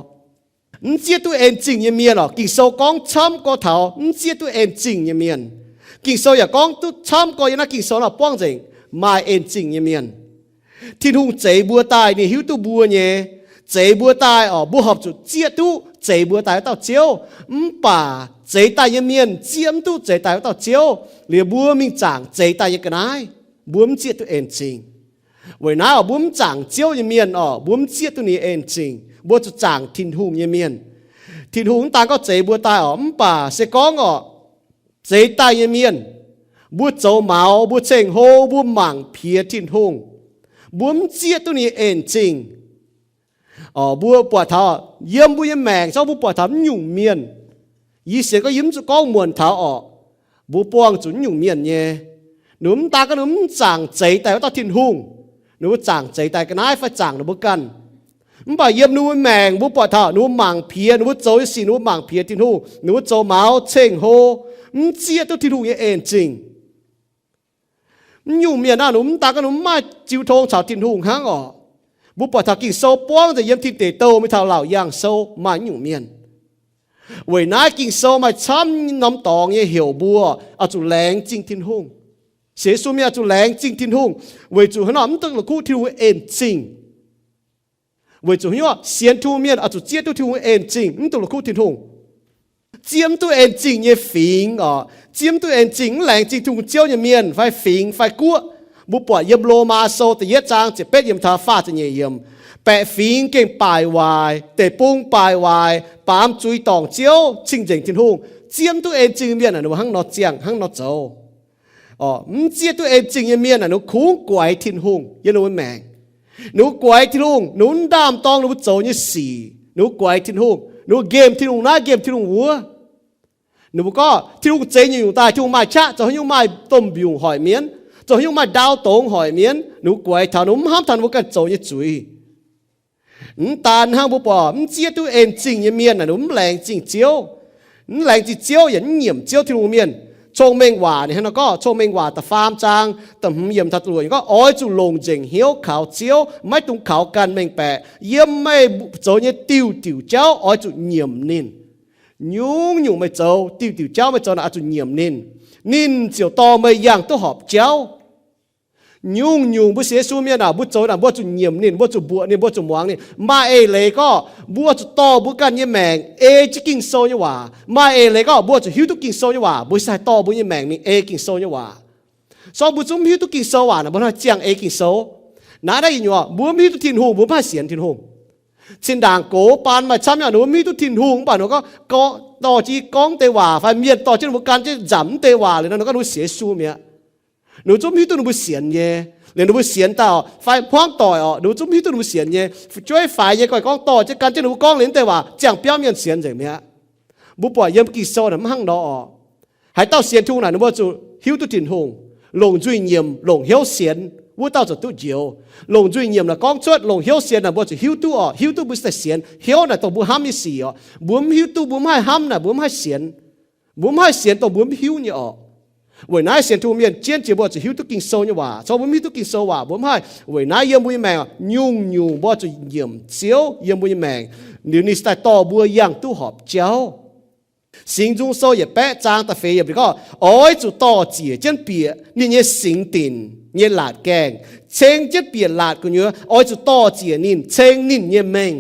Mv zieqv duqv en zingh nyei mienh orqc, Ging-Sou gorngv camv gorx taux mv zieqv duqv en zingh nyei mienh. Ging-Sou yaac gorngv duqv camv gorx yiem naaiv Ging-Sou nor buangv nzengc maaih en zingh nyei mienh. Tin-Hungh zeix mbuo daaih ninh hiuv duqv mbuo nyei. Zeix mbuo daaih orqc, mbuo horpc zuqc zieqv duqv zeix mbuo daaih wuov dauh Ziouv. Mv baac zeix daaih nyei mienh zieqv mv duqv zeix daaih wuov dauh Ziouv, liuz mbuo mingh zaangc zeix daaih nyei ga'naaiv, mbuo mv zieqv duqv en zingh. Weic naaiv orqc, mbuo mv zaangc Ziouv nyei mienh orqc, mbuo mv zieqv duqv ninh en zingh. Mbuo zuqc zaangc Tin-Hungh nyei mienh. Tin-Hungh mv daan gorngv zeix mbuo daaih orqc, mv baac se gorngv orqc, zeix daaih nyei mienh, mbuo zoux maux, mbuo ceng-hlo, mbuo mangc piex Tin-Hungh, mbuo mv zieqv duqv ninh en zingh. Orqc, mbuo buatc taux yiem mbuo nyei maengc zorqv mbuo buatc taux mv nyungc mienh. Yie sienx gorngv yie mv zuqc gorngv muonc taux orqc, mbuo buangh zuqc mv nyungc mienh nyei. Ninh mv daan gorngv ninh mv zaangc zeix daaih wuov dauh Tin-Hungh, ninh mbuo zaangc zeix daaih ga'naaiv fai zaangc ninh mbuo ganh. Mv baac yiem ninh mbuo maengc mbuo buatc taux ninh mbuo mangc piex, ninh mbuo zoux nyei sic ninh mbuo mangc piex Tin-Hungh, ninh mbuo zoux maux ceng-hlo, mv zieqv duqv Tin-Hungh nyei en zingh. Mv nyungc mienh naaiv ninh mv daan gorngv ninh mv maaih jiu tong caux Tin-Hungh hnangv orqc. Mbuo buatc taux Ging-Sou buangv nzengc yiem Tin Deic Douh mingh taux Laauc Yaangh Sou maaih mv nyungc mienh. Weic naaiv Ging-Sou maaih camv norm dorngx nyei heuc mbuo oix zuqc laengz zingh Tin-Hungh. Sienx Yesu mienh oix zuqc laengz zingh Tin-Hungh, weic zuqc hnangv nor mv duqv la'kuqv Tin-Hungh en zingh. Weic zuqc hnangv nor sienx Tin-Hungh mienh oix zuqc zieqv duqv Tin-Hungh en zingh, mv duqv la'kuqv Tin-Hungh. Zieqv mv duqv en zingh nyei fingx orqc, zieqv mv duqv en zingh mv laengz zingh Tin-Hungh Ziouv nyei mienh fai fingx fai guoqv. Mbuo buatc yiem Lomaa Sou da'yietv zaang ziepc betv yiemc taux faah ziepc nyeic yiemc, baeqc fingx gengh baaic waaic, deic-bung baaic waaic, baamz zuiz dorngc Ziouv, cing-nzengc Tin-Hungh. Zieqv mv duqv en zingh mienh naaic ninh mbuo hnangv nor ziangh, hnangv nor zoux. Mv zieqv duqv en zingh nyei mienh naaic ninh mbuo kungx guaix Tin-Hungh yiem ninh mbuo maengc. Ninh mbuo guaix Tin-Hungh, ninh mbuo mv ndaam-dorng ninh mbuo zoux nyei sic, ninh mbuo guaix Tin-Hungh, ninh mbuo nqemh Tin-Hungh naaiv, nqemh Tin-Hungh wuov. Ninh mbuo gorngv Tin-Hungh zeix nyungc-nyungc daaih, Tin-Hungh maaih qaqv zoux haaix nyungc, maaih domh mbiungc hoic mienv, zoux haaix nyungc maaih ndau dongz hoic mienv. Ninh mbuo guaix taux, ninh mbuo mv hnamv taux ninh mbuo ganh zoux nyei zuiz. Mv daan hnangv, mbuo buatc mv zieqv duqv en zingh nyei mienh naaic ninh mbuo mv laengz zingh Ziouv. Mv laengz zingh Ziouv yaac mv nyiemc Ziouv Tin-Hungh mienh. Cong-Mengh Waac ninh hnangv nor gorngv, Cong-Mengh Waac da'faam zaang da'hmz yiemc taux da'luoqc yiemc gorngv, oix zuqc longc nzengc hnyouv kaux Ziouv, maiv dungx kaux ganh mengh baeqc. Yiem meih zoux nyei diuh diuc jauv oix zuqc nyiemc ninh. Nyungc-nyungc meih zoux, diuh diuc jauv meih zoux naaic oix zuqc nyiemc ninh. Ninh ziouc dorh meih yangh duqv horpc jauv. Nyungc-nyungc mbuo sienx Yesu mienh aah, mbuo zoux naaic mbuo zuqc nyiemc ninh, mbuo zuqc mbuoqc ninh, mbuo zuqc muangx ninh. Maaih eix leiz gorngv mbuo zuqc dorh mbuo ganh nyei maengc ei jienv Ging-Sou nyei waac. Maaih eix leiz gorngv mbuo zuqc hiuv duqv Ging-Sou nyei waac, mbuo se haih dorh mbuo nyei maengc mingh ei Ging-Sou nyei waac. Sorng mbuo zungv mv hiuv duqv Ging-Sou waac naaic, mbuo haih ziangh ei Ging-Sou. Naaiv naaiv ih nyungc, mbuo mv hiuv duqv Tin-Hungh, mbuo mv haih sienx Tin-Hungh. Cin-ndaangc gox baan maaih camv nyei, ninh mbuo mv hiuv duqv Tin-Hungh, mv baac ninh mbuo gorngv dorh jienv gorngv deix waac, fai mienh dorh jienv ninh mbuo gan jienv nzamc mv deix waac liuz nor, ninh gorngv ninh mbuo sienx Yesu mi'aqv. Ninh mbuo zungv mv hiuv duqv ninh mbuo sienx nyei. Liuz ninh mbuo sienx daaih fai hmuangv doic orqc, ninh mbuo zungv mv hiuv duqv ninh mbuo sienx nyei. Fu'jueiv faix nyei gorngv, gorngv dorh jienv gan jienv ninh mbuo gorngv liuz mv deix waac, ziangh biauv mienh sienx nzengc mi'aqv. Mbuo buatc yiem Ging-Sou naaic mv hnangv nor orqc. Haaix dauh sienx Tin-Hungh naaic, ninh mbuo zuqc hiuv duqv Tin-Hungh, longc nzuih nyiemc, longc hnyouv sienx, wuov dauh ziouc duqv njoux. Longc nzuih nyiemc naaic gorngv cuotv, longc hnyouv sienx naaic mbuo zuqc hiuv duqv orqc, hiuv duqv mbuo se daaih sienx. Hnyouv naaic dongh mbuo hnamv nyei sic orqc. Mbuo mv hiuv duqv, mbuo mv haih hnamv naaic, mbuo mv haih sienx. Mbuo mv haih sienx dongh mbuo mv hiuv nyei orqc. Weic naaiv sienx Tin-Hungh mienh jienv jiex mbuo zuqc hiuv duqv Ging-Sou nyei waac. Cong mbuo mv hiuv duqv Ging-Sou waac, mbuo mv haih. Weic naaiv yiem mbuo nyei maengc nyungc-nyungc mbuo zuqc nyiemc Ziouv yiem mbuo nyei maengc, liuz ninh se daaih dorh mbuo yangh duqv horpc jauv. Singx Nzung Sou yietc baeqv zaang da'feix yiemc gorngv, oix zuqc dorh ziec jienv bieqc ninh nyei singx dinc nyei laatc gaengh, ceng jienv bieqc laatc gu'nyuoz oix zuqc dorh ziec ninh, ceng ninh nyei mengh.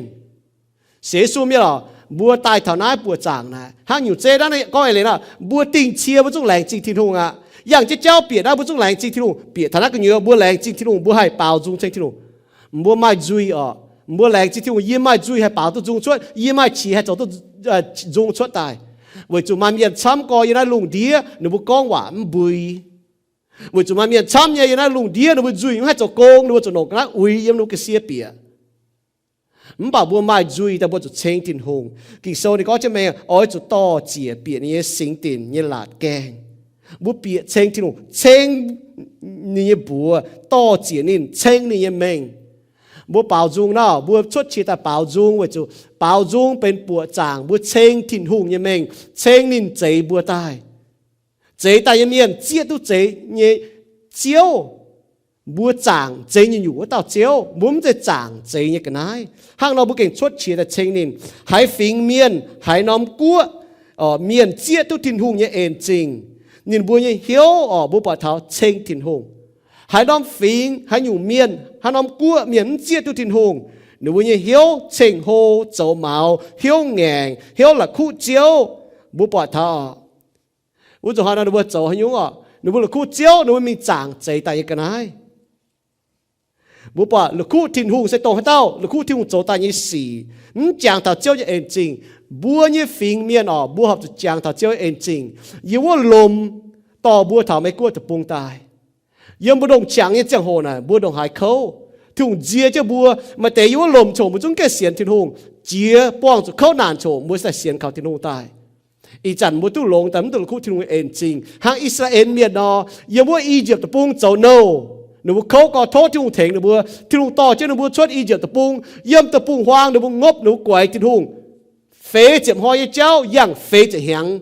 Sienx Yesu mienh orqc, mbuo daaih taux naaiv buoqc zaangc naaic, hnangv nyungc zeiv naaiv gorngv eix leiz nor, mbuo dingh cie mbuo zungv laengz zingh Tin-Hungh aqv. Yangh jienv jauv bieqc naaiv mbuo zungv laengz zingh Tin-Hungh. Bieqc taux naaiv gu'nyuoz mbuo laengz zingh Tin-Hungh, mbuo haih baaux nzung ceng Tin-Hungh. Mbuo maaih nzuih oc. Mbuo laengz zingh Tin-Hungh, yie maaih nzuih haih baaux duqv nzung cuotv, yie maaih qiex haih zoux duqv nzung cuotv daaih. Weic zuqc maaih mienh camv gorx yiem naaiv lungh ndiev ninh mbuo gorngv waac mv mbui. Weic zuqc maaih mienh camv nyei yiem naaiv lungh ndiev ninh mbuo nzuih mv haih zoux gong, ninh mbuo zuqc nongc ga'naaiv uix yiem ninh mbuo ga'sie bieqc. Mv baac mbuo maaih nzuih daaih mbuo zuqc ceng Tin-Hungh. Ging-Sou ninh gorngv jienv mengh oix zuqc dor-ziec bieqc ninh nyei singx dinc nyei laatc gaengh. Mbuo bieqc ceng Tin-Hungh, ceng ninh nyei mbuox, dor-ziec ninh, ceng ninh nyei mengh. Mbuo baaux nzung naaiv, mbuo cuotv qiex daaih baaux nzung weic zuqc baaux nzung benx buoqc zaangc mbuo ceng Tin-Hungh nyei mengh, ceng ninh zeix mbuo daaih. Zeix daaih nyei mienh zieqv duqv zeix nyei Ziouv. Mbuo zaangc zeix nyungc-nyungc wuov dauh Ziouv, mbuo mv zeiz zaangc zeix nyei ga'naaiv. Hnangv nor mbuo gengh cuotv qiex daaih ceng ninh. Haaix fingx mienh, haaix norm guoqv, mienh zieqv duqv Tin-Hungh nyei en zingh, ninh mbuo nyei hnyouv oc, mbuo buatc taux ceng Tin-Hungh. Haaix norm fingx, haaix nyungc mienh, haaix norm guoqv mienh mv zieqv duqv Tin-Hungh, ninh mbuo nyei hnyouv ceng-hlo, zoux maux, hnyouv ngaengc, hnyouv la'kuqv Ziouv. Mbuo buatc taux wuov nzunc hnoi nor ninh mbuo zoux haaix nyungc oc, ninh mbuo la'kuqv Ziouv, ninh mbuo mingh zaangc zeix daaih nyei ga'naaiv. Mbuo buatc la'kuqv Tin-Hungh se dongh haaix dauh la'kuqv Tin-Hungh zoux daaih nyei sic, mv jangx taux Ziouv nyei en zingh. Mbuo nyei fingx mienh oc, mbuo horpc zuqc jangx taux Ziouv nyei en zingh. Yiem wuov lomc dorh mbuo taux Meiv Guoqv deic-bung daaih. Yiem mbuo ndongc qangx nyei ziangh hoc naaic, mbuo ndongc haaix kouv. Tin-Hungh nzie jienv mbuo. Maaih deix yiem wuov lomc qongx mbuo zungv gaengh sienx Tin-Hungh. Jiex buangh zuqc kouv naanc qongx mbuo sai sienx kaux Tin-Hungh daaih. Ih zanc mbuo duqv longx daaih mv duqv la'kuqv Tin-Hungh nyei en zingh hnangv I^saa^laa^en Mienh nor. Yiem wuov I^yipv Deic-Bung zoux nouh, ninh mbuo kouv gorx tov Tin-Hungh tengx ninh mbuo. Tin-Hungh dorh jienv ninh mbuo cuotv I^yipv Deic-Bung. Yiem deic-bung-huaang ninh mbuo ngopv, ninh mbuo guaix Tin-Hungh. Feix ziepc hnoi nyei jauv yangh feix ziepc hnyangx.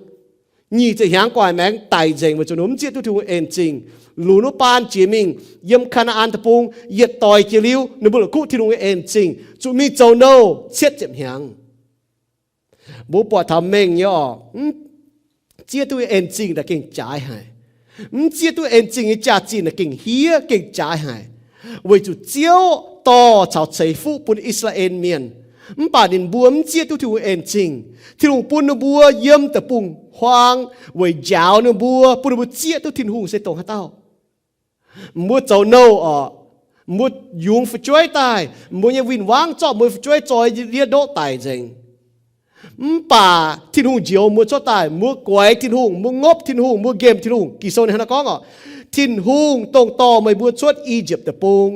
Nyic ziepc hnyangx guaic maengx daic nzengc weic zuqc ninh mbuo mv zieqv duqv Tin-Hungh nyei en zingh. Lunx wuov baan jiex mingh yiem Kaa^naa^an Deic-Bung, yietc doix jiex liuz ninh mbuo la'kuqv Tin-Hungh nyei en zingh, zuqc mingh zoux nouh cietv ziepc hnyangx. Mbuo buatc taux mengh nyei oc, mv zieqv duqv en zingh naaic gengh jaaix haic. Mv zieqv duqv en zingh nyei jaax-zinh naaic gengh hiev gengh jaaix haic. Weic zuqc Ziouv dorh caux ceix fuqv bun I^saa^laa^en Mienh, mv baac ninh mbuo mv zieqv duqv Tin-Hungh en zingh. Tin-Hungh bun ninh mbuo yiem deic-bung-huaang weic njaaux ninh mbuo, bun ninh mbuo zieqv duqv Tin-Hungh se dongh haaix dauh. Mbuo zoux nouh oc, mbuo yungz fu'jueiv daaih, mbuo nyei win-wangv zorqv mbuo nyei fu'jueiv zoi ndiev ndoqv daic nzengc. Mv baac Tin-Hungh njoux mbuo cuotv daaih, mbuo guaix Tin-Hungh, mbuo ngopv Tin-Hungh, mbuo nqemh Tin-Hungh. Ging-Sou ninh hnangv naaiv gorngv oc, Tin-Hungh dongh dorh meih mbuo cuotv I^yipv Deic-Bung,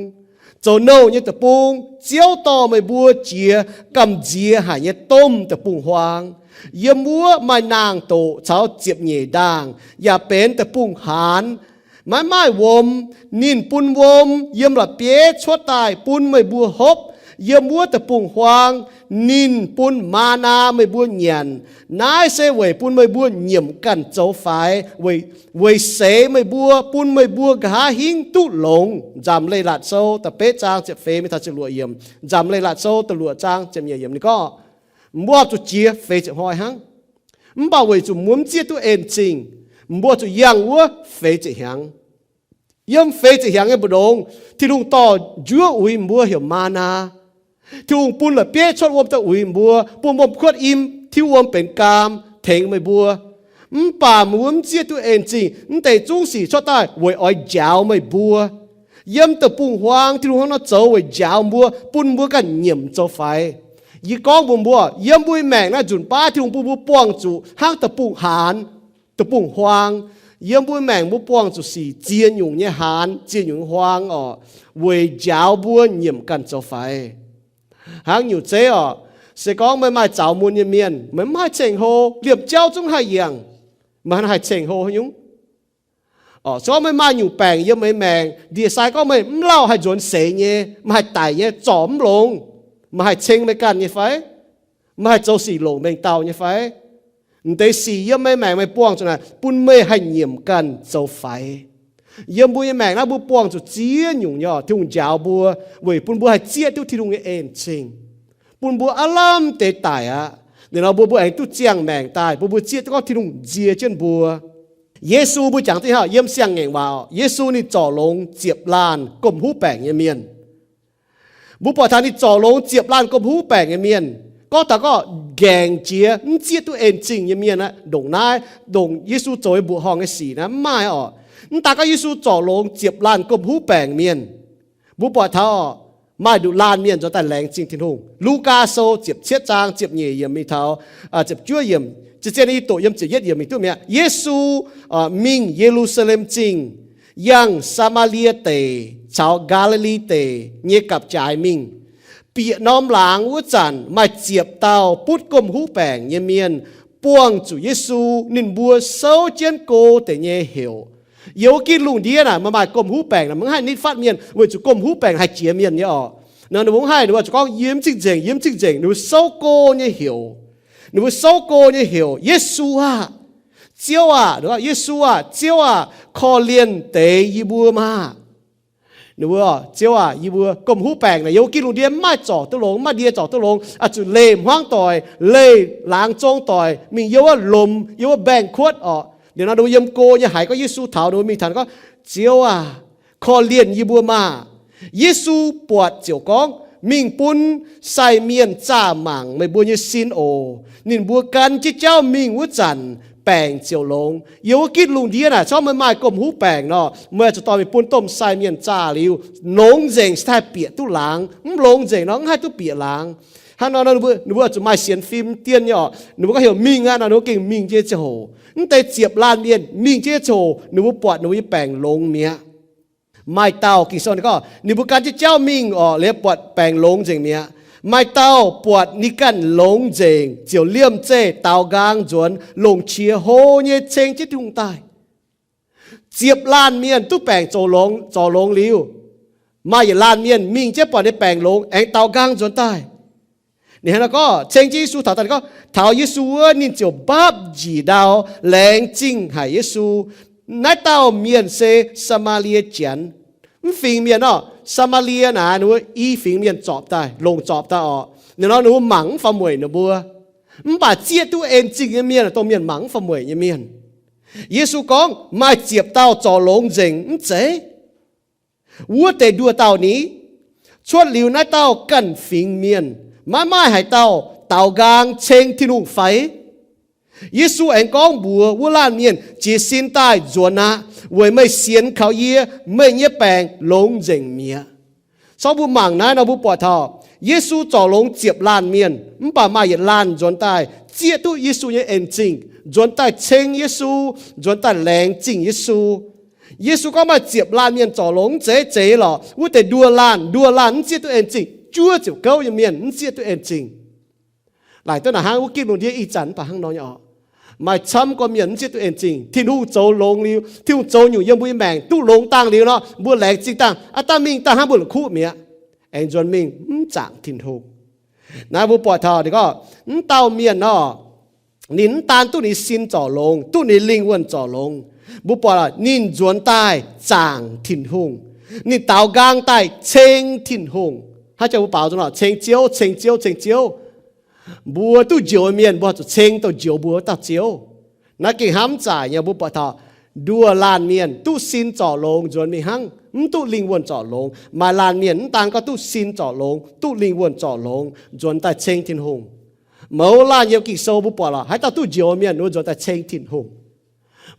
zoux nouh nyei deic-bung, Ziouv dorh meih mbuo jiex gamh nziex haic nyei domh deic-bung-huaang. Yiem wuov maaih naang-doqc caux ziepc nyeic ndaangh, yaac benx deic-bung-haanz, maiv maaih wuom. Ninh bun wuom yiem la'bieiv cuotv daaih bun meih mbuo hopv. Yiem wuov deic-bung-huaang ninh bun maa^naa meih mbuo nyanc. Naaiv se weic bun meih mbuo nyiemc ganh zoux faix, weic seix meih mbuo, bun meih mbuo nqa'haav hingv duqv longx. Nzamc Leiz-Latc Sou da'betv zaang ziepc feix mingh taux ziepc luoqc yiemc. Nzamc Leiz-Latc Sou da'luoqc zaang ziepc nyeic yiemc ninh gorngv, mbuo zuqc jiex feix ziepc hnoi hnangv. Mv baac weic zuqc mbuo mv zieqv duqv en zingh, mbuo zuqc yangh wuov feix ziepc hnyangx. Yiem feix ziepc hnyangx nyei mbu'ndongx, Tin-Hungh dorh njuov uix mbuo heuc maa^naa. Tin-Hungh bun la'bieiv cuotv wuom daaih uix mbuo, bun wuom kuotv im, tiuv wuom benx gaam, tengx meih mbuo. Mv baac mbuo mv zieqv duqv en zingh. Mv deix zungv sic cuotv daaih weic oix njaaux meih mbuo. Yiem deic-bung-huaang Tin-Hungh hnangv nor zoux weic njaaux mbuo, bun mbuo ganh nyiemc zoux faix. Yie gorngv mbuox mbuo, yiem mbuo maengc naaiv nzunc baav Tin-Hungh bun mbuo buangh zuqc hnangv deic-bung-haanz, deic-bung-huaang. Yiem mbuo maengc mbuo buangh zuqc sic ziex nyungc nyei haanz, ziex nyungc nyei huaang oc, weic njaaux mbuo nyiemc ganh zoux faix. Hnangv nyungc zeiv oc, se gorngv meih maaih zaux mun nyei mienh, meih mv haih ceng-hlo, liemh jauv zungv haih yangh, meih haih ceng-hlo haaix nyungc? Se gorngv meih maaih nyungc baengc yiem meih maengc, ndie-sai gorngv meih mv lauh haih nzuonx seix nyei, meih haih daic nyei, zorc mv longx, meih haih ceng meih ganh nyei fai? Meih haih zoux sic longc mengh dauh nyei fai? M'deix sic yiem meih maengc meih buangh zuqc naaic bun meih haih nyiemc ganh zoux faix. Yiem mbuo nyei maengc naaiv mbuo buangh zuqc ziex nyungc nyei oc, Tin-Hungh njaaux mbuo weic bun mbuo haih zieqv duqv Tin-Hungh nyei en-zingh, bun mbuo aav lamh deix daic aqv. Ninh nor mbuo mbuo aengx duqv ziangh maengc daaih, bun mbuo zieqv duqv gorngv Tin-Hungh nzie jienv mbuo. Yesu mbuo jangx duqv haav yiem Siang-Ngaengc Waac, Yesu ninh zorc longx ziepc laanh gomh huv baengc nyei mienh. Mbuo buatc taux ninh zorc longx ziepc laanh gomh huv baengc nyei mienh. Gorngv taux gorngv nqaengc jiex mv zieqv duqv en-zingh nyei mienh aqv, ndongc naaiv, ndongc Yesu zoux nyei mbuoqc horngh nyei sic naaiv mv maaih oc. Mv daan gorngv Yesu zorc longx ziepc laanh gomh huv baengc mienh, mbuo buatc taux maaih nduqc laanh mienh nzuonx daaih laengz zingh Tin-Hungh. Lugaa Sou ziepc cietv zaang ziepc nyeic yiemc mingh taux ziepc juov yiemc, zien-zien yie doqc yiem ziepc yietv yiemc mingh duqv mi'aqv. Yesu mingh Ye^lu^saa^lem Zingh, yangh Saa^maa^lie Deic caux Gaa^li^li Deic nyei gapv-jaaix mingh. Bieqc norm laangz wuov zanc maaih ziepc dauh butv gomh huv baengc nyei mienh buangh zuqc Yesu. Ninh mbuo souv jienv go deix nyei heuc. Yiem wuov gitv lungh ndiev naaic maaih maaih gomh huv baengc naaic, mv haih nitv fatv mienh weic zuqc gomh huv baengc haih jiex mienh nyei orqc. Nor ninh mbuo mv haih, ninh mbuo zuqc gorngv yiem zingh nzengc, yiem zingh nzengc. Ninh mbuo souv go nyei heuc. Ninh mbuo souv go nyei heuc, Yesu aah! Ziouv aah! Yesu aah! Ziouv aah! Korv-lienh deix yie mbuo maah! Ninh mbuo, Ziouv aah! Yie mbuo gomh huv baengc naaic yiem wuov gitv lungh ndiev mv maaih zorc duqv longx, mv maaih ndie zorc duqv longx, oix zuqc leih hmuangv doic, leih laangz zong doic mingh yiem wuov lomc, yiem wuov mbaengx-kuotv orqc. Liuz nor ninh mbuo yiem go nyei haiz gorngv Yesu taux, ninh mbuo mingh taux gorngv, Ziouv aah! Korv-lienh yie mbuo maah! Yesu buatc ziouc gorngv, Mingh bun sai mienh zaah mangc meih mbuo nyei sin oc. Ninh mbuo gan jienv jauv mingh wuov zanc, baengc ziouc longx. Yiem wuov gitv lungh ndiev naaic corc meih maaih gomh huv baengc nor, meih zuqc dorh mingh bun domh sai mienh zaah liuz, longx nzengc se haih bieqc duqv laangz. Mv longx nzengc nor mv haih duqv bieqc laangz. Hnangv nor ninh mbuo zuqc maaih sienx fim dien nyei orqc. Ninh mbuo gorngv heuc mingh aqv nor, ninh mbuo gengh mingh jienv ziangh hoc. Mv deix ziepc laanh mienh mingh jienv ziangh hoc, ninh mbuo buatc ninh mbuo nyei baengc longx mi'aqv. Maaih dauh, Ging-Sou ninh gorngv, ninh mbuo gan jienv jauv mingh orqc, liuz buatc baengc longx nzengc mi'aqv. Maaih dauh buatc ninh ganh longx nzengc ziouc liemh zeih daaux nqaang nzuonx longc qiex hlo nyei ceng jienv Tin-Hungh daaih. Ziepc laanh mienh duqv baengc zorc longx liuz, maaih yietc laanh mienh mingh jienv buatc ninh baengc longx aengx daaux nqaang nzuonx daaih. Ninh hnangv nor gorngv ceng jienv Yesu taux daaih, ninh gorngv taux Yesu wuov, ninh ziouc mbapv njiec ndau laengz zingh haic Yesu. Naaiv dauh mienh se Saa^maa^lie Janx. Mv fingx mienh orqc. Saa^maa^lie naaic ninh mbuo i fingx mienh zorpc daaih, longc zorpc daaih orqc. Ninh nor ninh mbuo mangc mv faaux mueic ninh mbuo, mv baac zieqv duqv en zingh nyei mienh dongh mienh mangc mv faaux mueic nyei mienh. Yesu gorngv maaih ziepc dauh zorc longx nzengc mv zeiz? Wuov deix nduoh dauh ni? Cuotv liuz naaiv dauh ganh fingx mienh, maiv maaih haaix dauh daaux nqaang ceng Tin-Hungh fai? Yesu aengx gorngv mbuox wuov laanh mienh, Jiez sin daaih nzuonx aqv, weic meih sienx kaux yie, meih nyei baengc longx nzengc mi'aqv. Corc mbuo mangc naaiv nor mbuo buatc taux Yesu zorc longx ziepc laanh mienh, mv baac maaih yietc laanh nzuonx daaih zieqv duqv Yesu nyei en zingh, nzuonx daaih ceng Yesu, nzuonx daaih laengz zingh Yesu. Yesu gorngv maaih ziepc laanh mienh zorc longx mv zeiz, zeiz lorqc. Wuov deix nduoh laanh, nduoh laanh mv zieqv duqv en zingh, juov ziepc gouv nyei mienh mv zieqv duqv en zingh. Laaic duqv naaic hnangv, wuov gitv lungh ndiev ih zanc mv baac hnangv nor nyei orqc. Maaih camv gorqv mienh mv zieqv duqv en zingh. Tin-Hungh zoux longx liuz, Tin-Hungh zoux nyungc yiem mbuo nyei maengc duqv longx dangh liuz nor, mbuo laengz zingh dangh, aav dangh mingh dangh hnangv mbuo la'kuqv mi'aqv, aengx nzuonx mingh mv zaangc Tin-Hungh. Naaiv mbuo buatc taux ninh gorngv mv dauh mienh nor, ninh mv daan duqv ninh sin zorc longx, duqv ninh lingh wuonh zorc longx. Mbuo buatc ninh nzuonx daaih zaangc Tin-Hungh. Ninh daaux nqaang daaih ceng Tin-Hungh. Hnangv jangx mbuo baaux nzung nor, ceng Ziouv, ceng Ziouv, ceng Ziouv. Mbuo duqv njoux mienh mbuo zuqc ceng dongh njoux mbuo wuov dauh Ziouv. Naaiv gengh hnamv zaaic nyei, mbuo buatc taux nduoh laanh mienh duqv sin zorc longx nzuonx mingh hnangv, mv duqv lingh wuonh zorc longx. Maaih laanh mienh mv daan gorngv duqv sin zorc longx, duqv lingh wuonh zorc longx nzuonx daaih ceng Tin-Hungh. Mouz laanh yiem Ging-Sou mbuo buatc lorqc, haaix dauh duqv njoux mienh wuov nzuonx daaih ceng Tin-Hungh.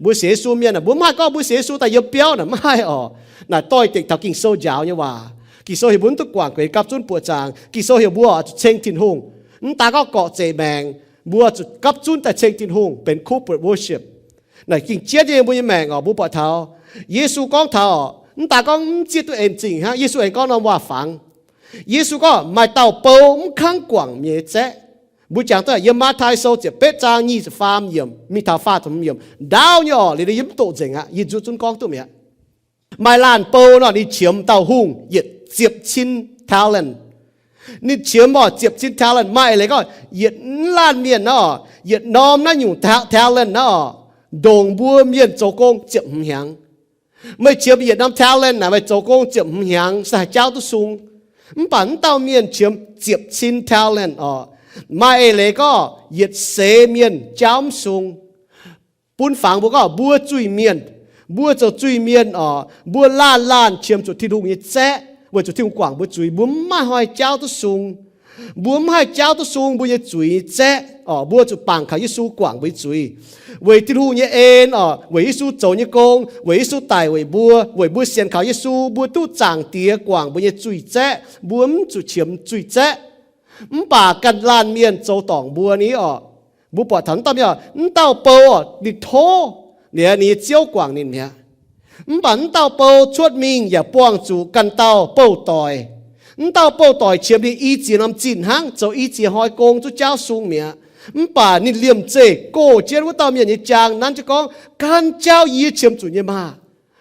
Mbuo sienx Yesu mienh aah, mbuo mv haih gorngv mbuo sienx Yesu daaih yiem biauv naaic, mv haih orqc. Naaic doix-dekc taux Ging-Sou njaaux nyei waac. Ging-Sou heuc mbuo mv duqv guangc guenx gapv zunv buoqc zaangc. Ging-Sou heuc mbuo oix zuqc ceng Tin-Hungh. Mv daan gorngv gorqv-zeic maengc, mbuo zuqc gapv zunv daaih ceng Tin-Hungh benx corporate worship. Naaic gengh jienv nyei mbuo nyei maengc oc. Mbuo buatc taux Yesu gorngv taux, mv daan gorngv mv zieqv duqv en zingh hnangv, Yesu aengx gorngv norm waac-fangx. Yesu gorngv maaih dauh bou mv kangv guangc mienh nyei zaeqv. Mbuo jangx duqv yiem Matv^tai Sou ziepc betv zaang nyic ziepc faam yiemc mingh taux faah ziepc hmz yiemc. Ndaauv nyei orqc, liuz yie mv doqc nzengc aqv, yie nzuqv zunv gorngv duqv mi'aqv. Maaih laanh bou nor, ninh qiemx dauh hungh yietc ziepc cin talent. Ninh qiemx orqc ziepc cin talent. Maaih eix leiz gorngv yietc laanh mienh nor, yietc norm naaiv nyungc ta-, talent nor, ndongc mbuo mienh zoux gong ziepc hmz hnyangx. Meih qiemx yietc norm talent naaic, meih zoux gong ziepc hmz hnyangx se haih jaauv duqv sung. Mv baac mv dauh mienh qiemx ziepc cin talent orqc. Maaih eix leiz gorngv yietc seix mienh jaauv mv sung. Bun fangx mbuo gorngv mbuo zuiz-mienh, mbuo zoux zuiz-mienh orqc, mbuo laanh laanh qiemx zuqc Tin-Hungh nyei zaeqv weic zuqc Tin-Hungh guangc mbuo zuiz, mbuo mv maaih hnoi jaauv duqv sung. Mbuo mv haih jaauv duqv sung mbuo nyei zuiz zaeqv oc. Mbuo zuqc bangc kaux Yesu guangc mbuo nyei zuiz. Weic Tin-Hungh nyei en oc, weic Yesu zoux nyei gong, weic Yesu daic weic mbuo, weic mbuo sienx kaux Yesu, mbuo duqv Zaangc Diex guangc mbuo nyei zuiz zaeqv. Mbuo mv zuqc qiemx zuiz zaeqv. Mv baac ganh laanh mienh zoux dorngc mbuo ni oc. Mbuo buatc taux mv dauh mienh oc, mv dauh bou oc, ninh tov, ninh nyei ziouv guangc ninh mi'aqv. Mv baac mv dauh bou cuotv mingh yaac buangh zuqc ganh dauh bouh doic. Mv dauh bouh doic qiemx ninh i ziex norm zinh hnangv, zoux i ziex hnoi gong zuqc jaauv sung mi'aqv. Mv baac ninh liemh zeih gox jienv wuov dauh mienh nyei jaang, nanv jienv gorngv, Ganh jaauv yie qiemx zuqc nyei maah!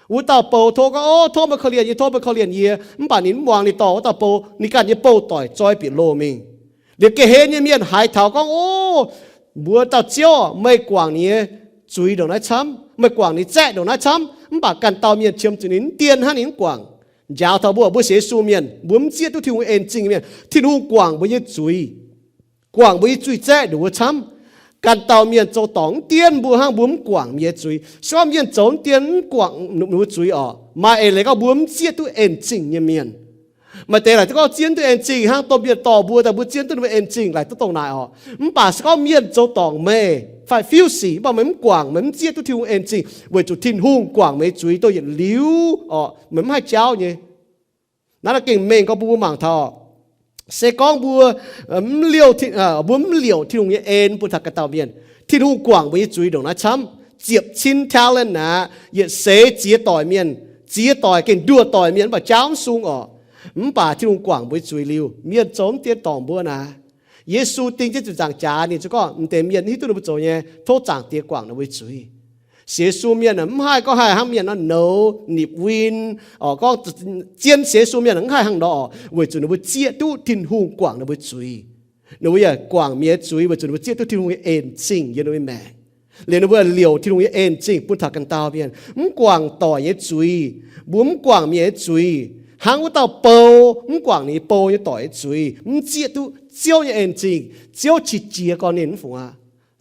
Wuov dauh bou tov gorngv, O, tov meih korv-lienh yie, tov meih korv-lienh yie. Mv baac ninh mv muangx ninh dorh wuov dauh bou, ninh ganh nyei bouh doic zoi bieqc loh mingh. Liuz ga'hlen nyei mienh haiz taux gorngv, O, mbuo dauh ziouv, meih guangc ninh nyei zuiz ndongc naaiv camv, meih guangc ninh zaeqv ndongc naaiv camv, mv baac ganh dauh mienh qiemx zuqc ninh mv dien hnangv, ninh mv guangc. Njaaux taux mbuo, mbuo sienx Yesu mienh, mbuo mv zieqv duqv Tin-Hungh en zingh nyei mienh. Tin-Hungh guangc mbuo nyei zuiz, guangc mbuo nyei zuiz zaeqv ndongc wuov camv. Ganh dauh mienh zoux dorngc mv dien mbuo hnangv, mbuo mv guangc mienh nyei zuiz. Se gorngv mienh zoux mv dien mv guangc ninh mbuo zuiz oc, maaih eix leiz gorngv mbuo mv zieqv duqv en zingh nyei mienh. Maaih deix laaic duqv gorngv zieqv duqv en zingh hnangv, dongh mienh dorh mbuo daaih mbuo zieqv duqv ninh mbuo en zingh, laaic duqv dongh naaic oc. Mv baac se gorngv mienh zoux dorngc meih fai fiuv sic, mv baac meih mv guangc, meih mv zieqv duqv Tin-Hungh en zingh, weic zuqc Tin-Hungh guangc meih nyei zuiz dongh yietc liuz oc, meih mv haih jaauv nyei. Naaiv gengh mengh gorngv bun mbuo mangc taux, se gorngv mbuo mv liouh, mbuo mv liouc Tin-Hungh nyei en bun taux ganh dauh mienh, Tin-Hungh guangc mbuo nyei zuiz ndongc naaiv camv, ziepc cin talent naaic, yietc seix ziex doic mienh, ziex doic gengh nduoh doic mienh mv baac jaauv mv sung oc. Mv baac Tin-Hungh guangc mbuo nyei zuiz liuz, mienh zoux mv dien dorngc mbuo naaic, Yesu ding jienv ziepc nzaangc jaax ninh ziouc gorngv, M'deix mienh hiuv duqv ninh mbuo zoux nyei, tov Zaangc Diex guangc ninh mbuo nyei zuiz. Sienx Yesu mienh mv haih gorngv haih hnangv mienh nor nouz, nipc win, gorngv zien sienx Yesu mienh mv haih hnangv nor oc, weic zuqc ninh mbuo zieqv duqv Tin-Hungh guangc ninh mbuo zuiz. Ninh mbuo yaac guangc mienh nyei zuiz weic zuqc ninh mbuo zieqv duqv Tin-Hungh nyei en zingh yiem ninh mbuo maengc. Liuz ninh mbuo liouc Tin-Hungh nyei en zingh bun taux ganh dauh mienh. Mv guangc doic nyei zuiz, mbuo mv guangc mienh nyei zuiz, hnangv wuov dauh bou mv guangc ninh nyei bou nyei doic nyei zuiz, mv zieqv duqv Ziouv nyei en zingh. Ziouv qiex jiez gorn ninh mv fungc aqv,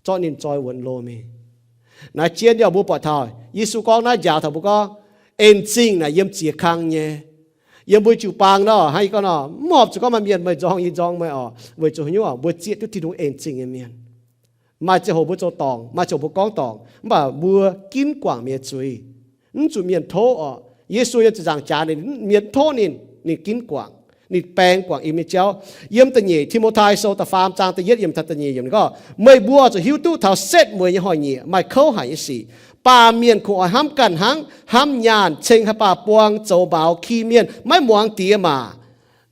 zorqv ninh zoi wuonx loh mingh. Naaiv jienv yaac mbuo buatc taux Yesu gorngv naaiv njaaux taux mbuo gorngv, en zingh naaic yiem ziex kang nyei. Yiem mbuo jiu-baang nor, hnangv yie gorngv nor, mv horpc zuqc gorngv maaih mienh meih nzorng yie nzorng meih oc, weic zuqc haaix nyungc? Mbuo zieqv duqv Tin-Hungh en zingh nyei mienh. Maaih ziangh hoc mbuo zoux dorngc, maaih ziangh hoc mbuo gorngv dorngc, mv baac mbuo ginv guangc mienh nyei zuiz, mv zuqc mienh tov oc. Yesu yiem ziepc nzaangc jaax ninh, mienh mv tov ninh, ninh ginv guangc, ninh baeng guangc im nyei jauv. Yiem da'nyeic Ti^mo^tai Sou da'faam zaang da'yietv yiem taux da'nyeic yiemc ninh gorngv, Meih mbuo zuqc hiuv duqv taux setv mueiz nyei hnoi-nyieqc maaih kouv haic nyei sic. Baamh mienh kungx oix hnamv ganh hnangv, hnamv nyaanh, ceng haaix baah buang, zoux maux, ki mienh, maiv muangx Diex maac,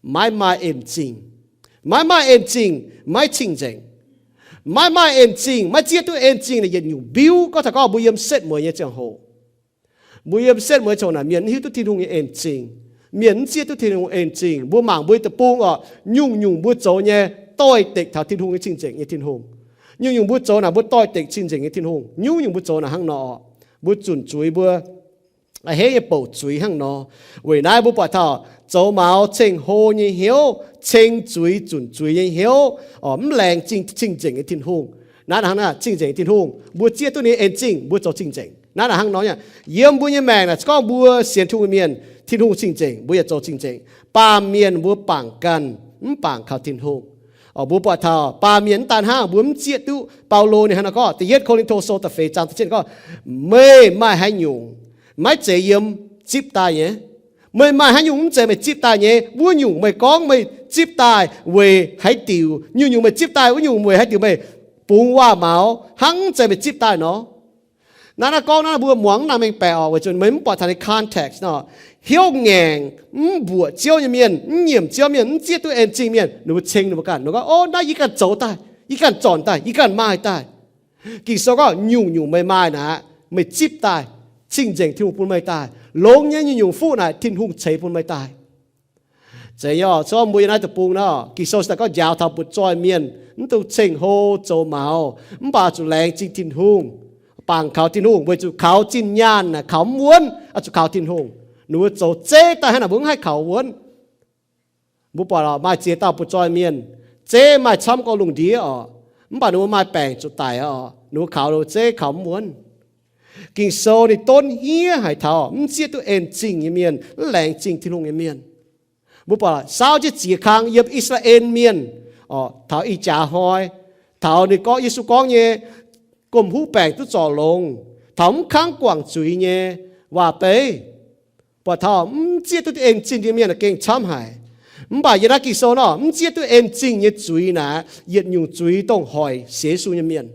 maiv maaih en zingh. Maiv maaih en zingh, maiv cing-nzengc. Maiv maaih en zingh, maiv zieqv duqv en zingh naaic yietc nyungc mbiuv. Gorngv taux gorngv mbuo yiem setv mueiz nyei ziangh hoc, mbuo yiem setv mueiz ziangh hoc naaic mienh mv hiuv duqv Tin-Hungh nyei en zingh. Mienh mv zieqv duqv Tin-Hungh en zingh. Mbuo mangc mbuo nyei deic-bung oc, nyungc-nyungc mbuo zoux nyei doix-dekc taux Tin-Hungh nyei cing-nzengc nyei Tin-Hungh. Nyungc-nyungc mbuo zoux naaic mbuo doix-dekc cing-nzengc nyei Tin-Hungh. Nyungc-nyungc mbuo zoux naaic hnangv nor oc. Mbuo zunc zuiz mbuo a'hneiv nyei bouc zuiz hnangv nor. Weic naaiv mbuo buatc taux zoux maux ceng hlo nyei hnyouv, ceng zuiz zunc zuiz nyei hnyouv, mv laengz zingh cing-nzengc nyei Tin-Hungh. Naaiv hnangv naaic cing-nzengc nyei Tin-Hungh, mbuo zieqv duqv ninh en zingh, mbuo zoux cing-nzengc. Naaiv hnangv nor, yiem mbuo nyei maengc naaic, se gorngv mbuo sienx Tin-Hungh nyei mienh, Tin-Hungh cing-nzengc, mbuo yaac zoux cing-nzengc. Baamh mienh mbuo bangc ganh, mv bangc kaux Tin-Hungh. Mbuo buatc taux baamh mienh mv daan hnangv, mbuo mv zieqv duqv Baulo ninh hnangv nor gorngv, da'yietv Ko^lin^to Sou da'feix zaang da'ziepc gorngv, Meih maaih haaix nyungc maiv zeiz yiem zipv daaih nyei? Meih maaih haaix nyungc mv zeiz meih zipv daaih nyei? Wuov nyungc meih gorngv meih zipv daaih weic haaix diuc? Nyungc-nyungc meih zipv daaih wuov nyungc weic haaix diuc meih bungx waac-maux hnangv mv zeiz meih zipv daaih nor? Naaiv naaiv gorngv naaiv mbuo muangx mv nangc mengh baeqc oc, weic zuqc meih mv buatc taux ninh context nor. Hnyouv ngaengc, mv mbuoqc Ziouv nyei mienh, mv nyiemc Ziouv mienh, mv zieqv duqv en zingh mienh, ninh mbuo ceng ninh mbuo ganh, ninh gorngv, O, naaiv yie ganh zoux daaih, yie ganh zornc daaih, yie ganh maaih daaih. Ging-Sou gorngv, Nyungc-nyungc meih maaih naaic, meih zipv daaih, cing-nzengc Tin-Hungh bun meih daaih. Longx nyei nyungc-nyungc fuqv naaic Tin-Hungh ceix bun meih daaih. Zeiz nyei oc, se gorngv mbuo yiem naaiv deic-bung nor, Ging-Sou se daaih gorngv njaaux taux butv-zoih mienh mv dungx ceng-hlo zoux maux, mv baac zuqc laengz zingh Tin-Hungh, bangc kaux Tin-Hungh, weic zuqc kaux zinh nyaanh naaic kaux mv wuonv, zuqc kaux Tin-Hungh. Ninh mbuo zoux zeiv daaih hnangv naaic mbuo mv haih kaux wuonv. Mbuo buatc oc, maaih ziex dauh butv-zoih mienh, zeiv maaih camv gorqv lungh ndiev oc, mv baac ninh mbuo maaih baengc zuqc daic oc, ninh mbuo kaux ninh mbuo zeiv kaux mv wuonv. Ging-Sou ninh donv hniev haic taux mv zieqv duqv en zingh nyei mienh, mv laengz zingh Tin-Hungh nyei mienh. Mbuo buatc saauv jienv ziex kang yiem I^saa^laa^en Mienh, Taux ih jaax hnoi, taux ninh gorngv, Yesu gorngv nyei, gomh huv baengc duqv zorc longx, taux mv kangv guangc zuiz nyei waac-beiv, buatc taux mv zieqv duqv en zingh nyei mienh gengh camv haic. Mv baac yiem naaiv Ging-Sou nor, mv zieqv duqv en zingh nyei zuiz naaic, yietc nyungc zuiz dongh hoic sienx Yesu nyei mienh.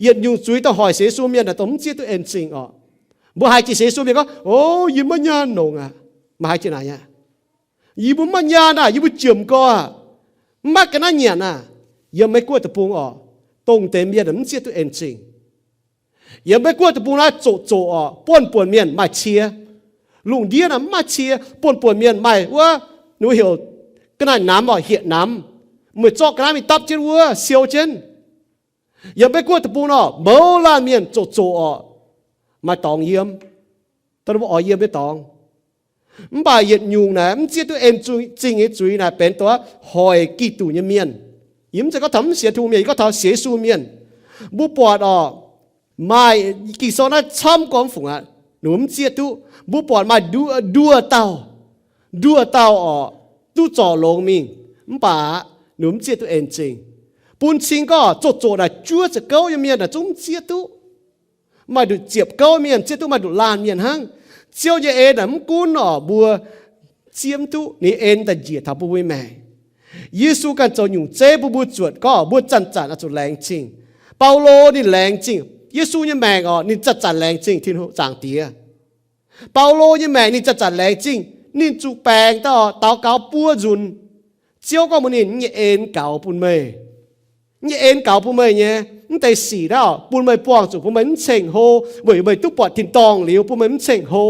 Yietc nyungc zuiz dongh hoic sienx Yesu mienh naaic dongh mv zieqv duqv en zingh oc. Mbuo haiz jiex sienx Yesu mienh gorngv, O, yie maiv nyaanh longc aqv. Maaih haaix jiex naaic aqv? Yie mbuo maiv nyaanh aqv, yie mbuo jiemc gorx aqv. Maiv ga'naaiv nyanc aqv. Yiem Meiv Guoqv deic-bung oc, dongh deix mienh mv zieqv duqv en zingh. Yiem Meiv Guoqv deic-bung naaiv zoqc zoqc oc, buonv buonc mienh maaih cie. Lungh ndiev naaiv mv maaih cie, buonv buonc mienh maaih wuov, ninh heuc ga'naaiv namx oc, hieqc namx. Meih zorqv ga'naaiv mingh dapv jienv wuov, siou jienv. Yiem Meiv Guoqv deic-bung nor, mouz laanh mienh zoqc zoqc oc, maaih dorngx yiem, dongh mbuo oix yiem nyei dorngx. Mv baac yietc nyungc naaic mv zieqv duqv en zingh nyei zuiz naaic benx dongh hoic Giduc nyei mienh. Yie mv zeiz gorngv taux mv sienx Tin-Hungh mienh, yie gorngv taux sienx Yesu mienh. Mbuo buatc oc, maaih Ging-Sou naaiv camv gorngv fungc aqv, ninh mbuo mv zieqv duqv. Mbuo buatc maaih nduoh, nduoh dauh, nduoh dauh oc, duqv zorc longx mingh, mv baac ninh mbuo mv zieqv duqv en zingh. Bun cing gorngv zoqc zoqc naaic juov ziepc gouv nyei mienh naaic zungv mv zieqv duqv. Maaih nduqc ziepc gouv mienh zieqv duqv, maaih nduqc laanh mienh hnangv. Ziouv nyei en naaic mv gunv oc mbuo zieqv mv duqv, ninh en daaih njiec taux bun mbuo nyei maengc. Yesu ganh zoux nyungc zeiv bun mbuo zuotc gorngv mbuo zanc-zanc oix zuqc laengz zingh. Baulo ninh laengz zingh Yesu nyei maengc oc, ninh zanc-zanc laengz zingh Tin-Hungh Zaangc Diex. Baulo nyei maengc ninh zanc-zanc laengz zingh, ninh zuqc baengc daaih oc, daux gaux buo nzunc. Ziouv gorngv mbuox ninh, Yie nyei en gaux bun meih. Yie nyei en gaux bun meih nyei. Mv deix sic naaiv bun meih buangh zuqc bun meih mv ceng-hlo, weic meih duqv buatc tin-dorngh liuz bun meih mv ceng-hlo.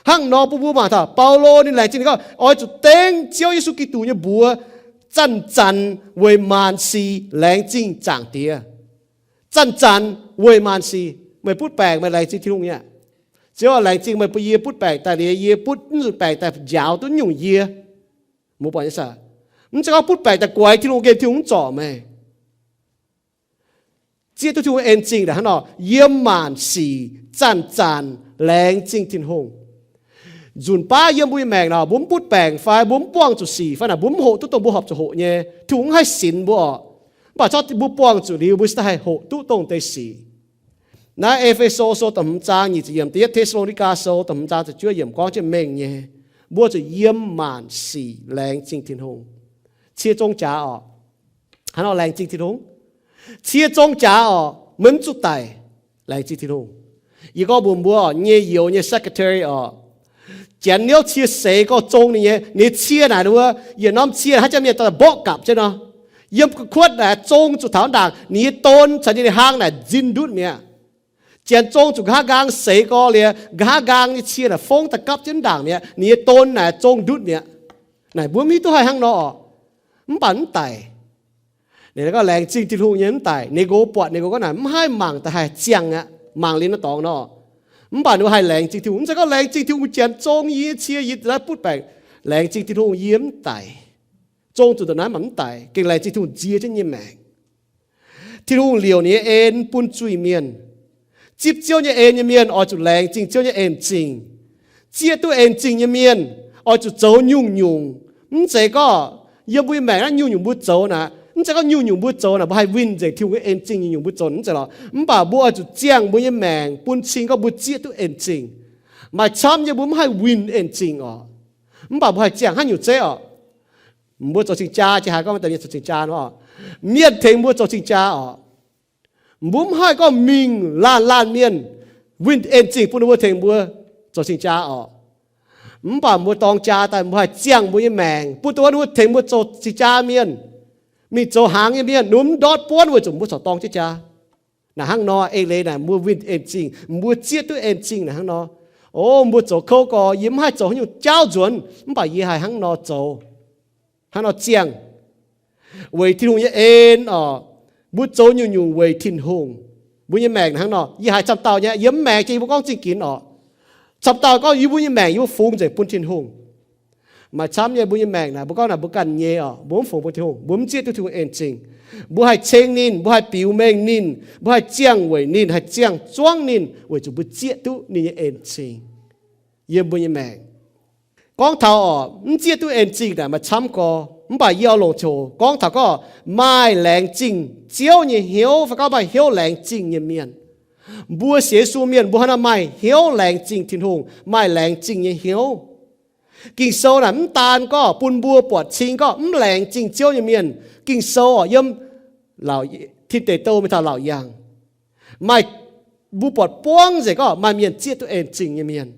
Hnangv nor bun mbuo mangc taux Baulo ninh laengz zingh ninh gorngv, Oix zuqc dengv Ziouv Yesu Giduc nyei mbuox zanc-zanc weic maanc sic laengz zingh Zaangc Diex. Zanc-zanc weic maanc sic. Meih butv baengc meih laengz zingh Tin-Hungh nyei aqv. Ziouv laengz zingh meih bun yie butv baengc daaih liuz, yie butv mv nzunc baengc daaih njaaux duqv nyungc yie. Mv zeiz gorngv butv baengc daaih guaix Tin-Hungh nqemh, Tin-Hungh mv zorc meih. Zieqv duqv Tin-Hungh en zingh naaic hnangv nor, yiem maanc sic zanc-zanc laengz zingh Tin-Hungh. Nzunc baav yiem mbuo nyei maengc nor, mbuo mv butv baengc fai mbuo mv buangh zuqc sic fai naaic, mbuo mv hoqc duqv dongh mbuo horpc zuqc hoqc nyei, Tin-Hungh mv haih sinx mbuo oc. Mv baac corc mbuo buangh zuqc liuz, mbuo cingx daaih haih hoqc duqv dongh deix sic. Naaiv E^fe^so Sou da'hmz zaang nyic ziepc yiemc, da'yietv Te^saa^lo^ni^gaa Sou da'hmz zaang ziepc juov yiemc gorngv jienv mengh nyei, mbuo zuqc yiem maanc sic laengz zingh Tin-Hungh. Cie zong jaax oc, hnangv nor laengz zingh Tin-Hungh. Cie zong jaax oc, meih mv zuqc daic, laengz zingh Tin-Hungh. Yie gorngv mbuox mbuo oc, nyei youz nyei secretary oc, janx niouv cie seix gorx zong ninh nyei, ninh cie naaic wuov, yietc norm cie haaix jaax mienh daaih mborqv gapc jienv nor. Yiem gu'kuotv naaic zong zuqc taux ndaangc, ninh nyei don caux ninh nyei hlang naaic nzin ndutv mi'aqv. Janx zong zuqc nqa'haav nqaang seix gorx liuz, nqa'haav nqaang nyei cie naaic fongv daaih gapv jienv ndaangc mi'aqv. Ninh nyei don naaic zong ndutv mi'aqv. Naaic mbuo mv hiuv duqv haih hnangv nor oc. Mv baac mv daic. Ninh gorngv laengz zingh Tin-Hungh nyei mv daic. Ninh nqox buatc, ninh nqox gorngv naaic mv haih mangc daaih haih ziangh aqv, mangc liuz naaiv dorngx nor. Mv baac ninh haih laengz zingh Tin-Hungh. Mv zeiz gorngv laengz zingh Tin-Hungh janx zong yie cie yie naaiv butv baengc. Laengz zingh Tin-Hungh yie mv daic. Zong zuqc ndongc naaiv mv baac mv daic, gengh laengz zingh Tin-Hungh nzie jienv nyei maengc. Tin-Hungh liouc ninh nyei en bun zuiz-mienh. Zipv Ziouv nyei en nyei mienh oix zuqc laengz zingh Ziouv nyei en zingh. Zieqv duqv en zingh nyei mienh oix zuqc zoux nyungc-nyungc. Mv zeiz gorngv yiem mbuo nyei maengc naaiv nyungc-nyungc mbuo zoux naaic, mv zeiz gorngv nyungc-nyungc mbuo zoux naaic mbuo haih winh nzengc Tin-Hungh nyei en zingh nyungc-nyungc mbuo zoux, mv zeiz lorqc. Mv baac mbuo oix zuqc ziangh mbuo nyei maengc bun cing gorngv mbuo zieqv duqv en zingh. Maaih camv nyei mbuo mv haih winh en zingh oc. Mv baac mbuo haih ziangh haaix nyungc zeiv oc? Mbuo zoux cing-jaa, jiex haaix gorngv deix mienh zoux cing-jaa nor, mienh tengx mbuo zoux cing-jaa oc. Mbuo mv haih gorngv mingh laanh laanh mienh winh en zingh bun ninh mbuo tengx mbuo zoux cing-jaa oc. Mv baac mbuo dorng jaa daaih mbuo haih ziangh mbuo nyei maengc bun dongh wuov ninh mbuo tengx mbuo zoux cing-jaa mienh, mingh zoux hnaangx nyei mienh, ninh mbuo mv ndortv buonv weic zuqc mbuo corc dorng jienv jaa. Naaic hnangv nor, eix leiz naaic mbuo winh en zingh, mbuo zieqv duqv en zingh naaic hnangv nor. O, mbuo zoux kouv gorx, yie mv haih zoux haaix nyungc jaauv nzuonx, mv baac yie haih hnangv nor zoux, hnangv nor ziangh, weic Tin-Hungh nyei en oc. Mbuo zoux nyungc-nyungc weic Tin-Hungh. Mbuo nyei maengc naaic hnangv nor, yie haiz camv dauh nyei, yie mv maengc jiex yie mbuo gorngv zingh ginx oc. Camv dauh gorngv yie mbuo nyei maengc yie mbuo fungx nzengc bun Tin-Hungh. Maaih camv nyei mbuo nyei maengc naaic, mbuo gorngv naaic mbuo ganh nyei oc, mbuo mv fungx bun Tin-Hungh, mbuo mv zieqv duqv Tin-Hungh en zingh. Mbuo haih ceng ninh, mbuo haih biux mengh ninh, mbuo haih ziangh weic ninh, haih ziangh zuangv ninh, weic zuqc mbuo zieqv duqv ninh nyei en zingh yiem mbuo nyei maengc. Gorngv taux oc, mv zieqv duqv en zingh naaic maaih camv gorx. Mv baac yie oix longc ziouc gorngv taux gorngv maaih laengz zingh Ziouv nyei hnyouv fai gorngv maaih hnyouv laengz zingh nyei mienh. Mbuo sienx Yesu mienh mbuo hnangv nor maaih hnyouv laengz zingh Tin-Hungh, maaih laengz zingh nyei hnyouv. Ging-Sou naaic mv daan gorngv bun mbuo buatc cing gorngv mv laengz zingh Ziouv nyei mienh. Ging-Sou oc yiem Tin Deic Douh mingh taux Laauc Yaangh, maaih, mbuo buatc buangv nzengc gorngv maaih mienh zieqv duqv en zingh nyei mienh.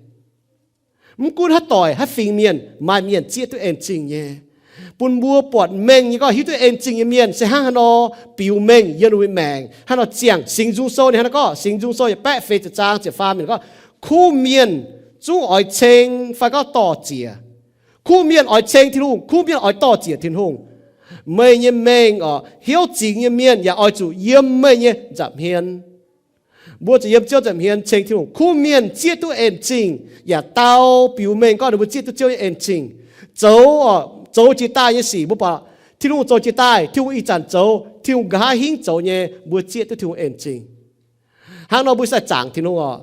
Mv gunv haaix doic haaix fingx mienh, maaih mienh zieqv duqv en zingh nyei. Bun mbuo buatc mengh nyei gorngv hiuv duqv en zingh nyei mienh se hnangv haaix nor biux mengh yiem ninh mbuo maengc, hnangv haaix nor ziangh. Singx Nzung Sou ninh hnangv naaiv gorngv, Singx Nzung Sou yietc baeqv feix ziepc zaang ziepc faam ninh gorngv, kuv mienh zungv oix ceng fai gorngv dor-ziec. Kuv mienh oix ceng Tin-Hungh, kuv mienh oix dor-ziec Tin-Hungh. Meih nyei mengh oc, hnyouv zingx nyei mienh yaac oix zuqc yiem meih nyei nza'hmien. Mbuo zuqc yiem Ziouv nza'hmien ceng Tin-Hungh. Kuv mienh zieqv duqv en zingh yaac dau biux mengh gorngv ninh mbuo zieqv duqv Ziouv nyei en zingh. Zoux, zoux jiex daaih nyei sic mbuo buatc Tin-Hungh zoux jiex daaih, Tin-Hungh ih zanc zoux, Tin-Hungh nqa'haav hingv zoux nyei, mbuo zieqv duqv Tin-Hungh en zingh. Hnangv nor mbuo sai zaangc Tin-Hungh oc.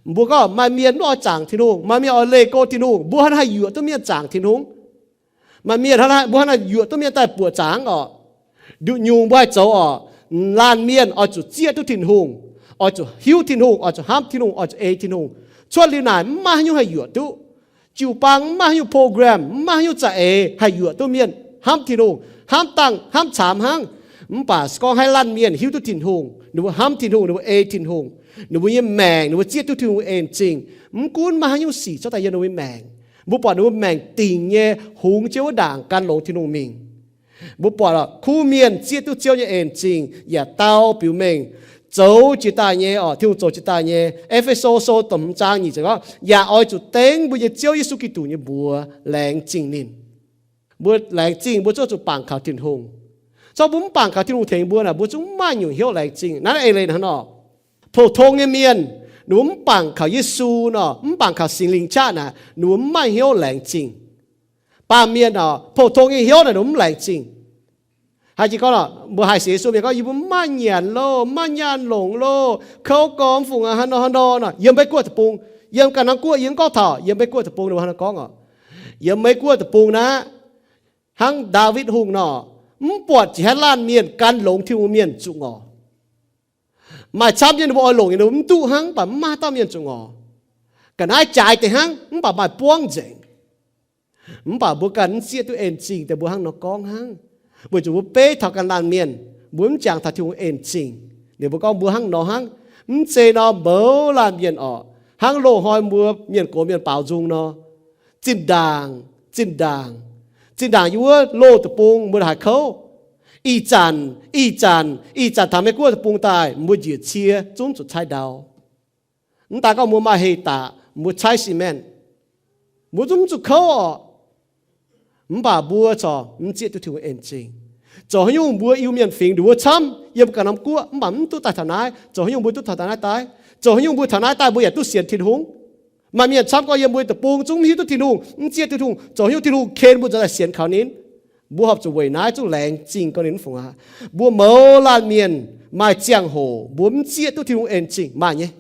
Mbuo gorngv maaih mienh mv oix zaangc Tin-Hungh, maaih mienh oix leih go Tin-Hungh, mbuo hnangv haih yuoqc duqv mienh zaangc Tin-Hungh. Maaih mienh hnangv, mbuo hnangv naaiv yuoqc duqv mienh daaih buoqc zaangc oc. Nduqc nyungc mbuo haih zoux oc. Laanh mienh oix zuqc zieqv duqv Tin-Hungh, oix zuqc hiuv Tin-Hungh, oix zuqc hnamv Tin-Hungh, oix zuqc ei Tin-Hungh. Cuotv liuz naaic mv maaih haaix nyungc haih yuoqc duqv. Jiu-baang mv maaih haaix nyungc program, mv maaih haaix nyungc za'eix haih yuoqc duqv mienh hnamv Tin-Hungh, hnamv dangh hnamv caamx hnangv. Mv baac se gorngv haaix laanh mienh hiuv duqv Tin-Hungh, ninh mbuo hnamv Tin-Hungh, ninh mbuo ei Tin-Hungh, ninh mbuo nyei maengc ninh mbuo zieqv duqv Tin-Hungh en zingh. Mv gunv maaih haaix nyungc sic cuotv daaih yiem ninh mbuo nyei maengc, mbuo buatc ninh mbuo maengc dingc nyei hungx jienv wuov ndaangc gan longx Tin-Hungh mingh. Mbuo buatc kuv mienh zieqv duqv Ziouv nyei en zingh yaac dau biux mengh zoux jiex daaih nyei oc. Tin-Hungh zoux jiex daaih nyei. E^fe^so Sou da'hmz zaang nyic ziepc gorngv, yaac oix zuqc dengv mbuo nyei Ziouv Yesu Giduc nyei mbuox laengz zingh ninh. Mbuo laengz zingh mbuo zungv zuqc bangc kaux Tin-Hungh. Zorqv mbuo mv bangc kaux Tin-Hungh tengx mbuo naaic, mbuo zungv mv maaih nyungc hnyouv laengz zingh. Naaiv eix leiz hnangv nor, pou-tong nyei mienh ninh mbuo mv bangc kaux Yesu nor, mv bangc kaux Singx Lingh qaqv naaic, ninh mbuo mv maaih hnyouv laengz zingh. Baamh mienh oc, pou-tong nyei hnyouv naaic ninh mbuo mv laengz zingh. Haaix jiex gorngv, mbuo haih sienx Yesu mienh gorngv, yie mbuo mv maaih nyanc loh, mv maaih nyaanh longc loh, kouv gormx fungc aqv, haaix nor haaix nor nor. Yiem Meiv Guoqv deic-bung, yiem ganh norm guoqv yie mv gorngv taux, yiem Meiv Guoqv deic-bung ninh mbuo hnangv nor gorngv oc. Yiem Meiv Guoqv deic-bung naaiv, hnangv Ndaawitv Hungh nor, mv buatc jiex haaix laanh mienh gan longx Tin-Hungh mienh zuqc ngorc. Maaih camv nyei ninh mbuo oix longc nyei ninh mbuo mv duqv hnangv, mv baac mv maaih haaix dauh mienh zuqc ngorc. Ga'naaiv jaaix deix hnangv, mv baac maaih buangv nzengc. Mv baac mbuo ganh mv zieqv duqv en zingh deix mbuo hnangv nor gorngv hnangv, weic zuqc mbuo beiv taux ganh laanh mienh, mbuo mv jangx taux Tin-Hungh en zingh. Ninh mbuo gorngv mbuo hnangv nor hnangv. Mv zeiz nor, mouz laanh mienh oc, hnangv loz-hnoi mbuo mienh gox mienh baaux nzung nor, zinh ndaangc, zinh ndaangc, zinh ndaangc yiem wuov loz deic-bung mbuo haiz kouv. Ih zanc, ih zanc, ih zanc taux Meiv Guoqv deic-bung daaih mbuo njiec cie zungv zuqc caaiv ndau. Mv daan gorngv mbuo maaih hei daqc, mbuo caaiv cement, mbuo zungv mv zuqc kouv oc. Mv baac mbuo corc mv zieqv duqv Tin-Hungh en zingh. Zoux haaix nyungc mbuo Iu-Mienh fingx nduqc wuov camv yiem ganh norm guoqv, mv baac mv duqv daaih taux naaiv. Zoux haaix nyungc mbuo duqv taux naaiv daaih? Zoux haaix nyungc mbuo taux naaiv daaih mbuo yaac duqv sienx Tin-Hungh? Maaih mienh camv gorngv yiem mbuo deic-bung zungv mv hiuv duqv Tin-Hungh, mv zieqv duqv Tin-Hungh. Zoux haaix nyungc Tin-Hungh ken mbuo nzuonx daaih sienx kaux ninh? Mbuo horpc zuqc weic naaiv zungv laengz zingh gorngv ninh mv fungc aqv. Mbuo mouz laanh mienh maaih ziangh hoc mbuo mv zieqv duqv Tin-Hungh en zingh, maaih nyei.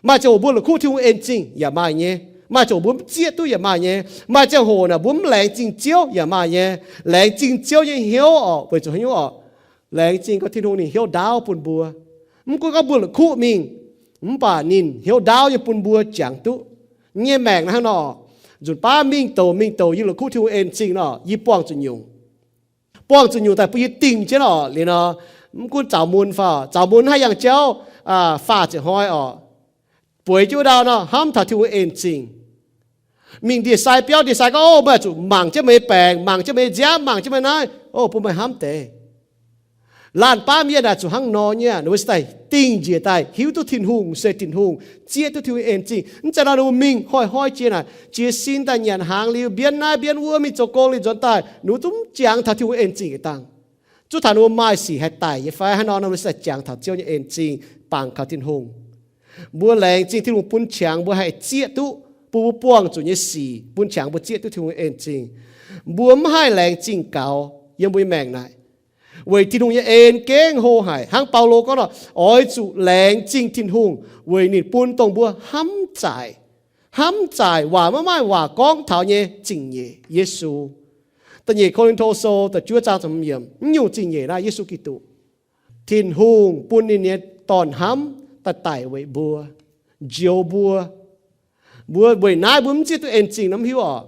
Maaih ziangh hoc mbuo la'kuqv Tin-Hungh en zingh yaac maaih nyei. Maaih ziangh hoc mbuo mv zieqv duqv yaac maaih nyei. Maaih ziangh hoc naaic mbuo mv laengz zingh Ziouv yaac maaih nyei. Laengz zingh Ziouv nyei hnyouv oc, weic zuqc haaix nyungc oc? Laengz zingh gorngv Tin-Hungh ninh hnyouv ndaauv bun mbuo. Mv gunv gorngv mbuo la'kuqv mingh, mv baac ninh hnyouv ndaauv nyei bun mbuo jangx duqv. Yie nyei maengc naaiv hnangv nor, nzunc baav mingh douc mingh douc yie la'kuqv Tin-Hungh en zingh nor, yie buangh zuqc nyungc. Buangh zuqc nyungc daaih bun yie dingh jienv oc. Liuz nor, mv gunv zaux mun fai, zaux mun haih yangh jauv, faah ziepc hnoi oc, bueix jienv wuov ndau nor hnamv taux Tin-Hungh en zingh. Mingh ndie-sai biauv, ndie-sai gorngv, O, meih zuqc mangc jienv meih nyei baengc, mangc jienv meih nyei nziaamv, mangc jienv meih naaiv, o, bun meih hnamv deix. Laanh baav mienh aah, zuqc hnangv nor nyei, ninh mbuo se daaih dingh njiec daaih hiuv duqv Tin-Hungh se Tin-Hungh, zieqv duqv Tin-Hungh en zingh. Mv zeiz nor ninh mbuo mingh hnoi-hnoi jiex naaic, jiez sin daaih nyanc hnaangx liuz, mbienv naaiv mbienv wuov, mingh zoux gong liuz nzuonx daaih, ninh mbuo zungv mv jangx taux Tin-Hungh en zingh dangh. Zungv taux ninh mbuo maaih sic haih daic nyei fai? Hnangv nor ninh mbuo se daaih jangx taux Ziouv nyei en zingh, bangc kaux Tin-Hungh. Mbuo laengz zingh Tin-Hungh bun qangx mbuo haih zieqv duqv bun mbuo buangh zuqc nyei sic, bun qangx mbuo zieqv duqv Tin-Hungh en zingh. Mbuo mv haih laengz zingh gaux yiem mbuo nyei maengc naaic, weic Tin-Hungh nyei en gengh hlo haic. Hnangv Baulo gorngv nor, oix zuqc laengz zingh Tin-Hungh weic ninh bun dongh mbuo hnamv zaaic, hnamv zaaic waac maiv maaih waac gorngv taux nyei zingh nyeic, Yesu. Da'nyeic Ko^lin^to Sou da'juov zaang ziepc hmz yiemc, mv nyungc zingh nyeic naaiv Yesu Giduc, Tin-Hungh bun ninh nyei Dorn-hnamv daaih daic weic mbuo, njoux mbuo. Mbuo weic naaiv mbuo mv zieqv duqv en zingh nor mv hiuv oc.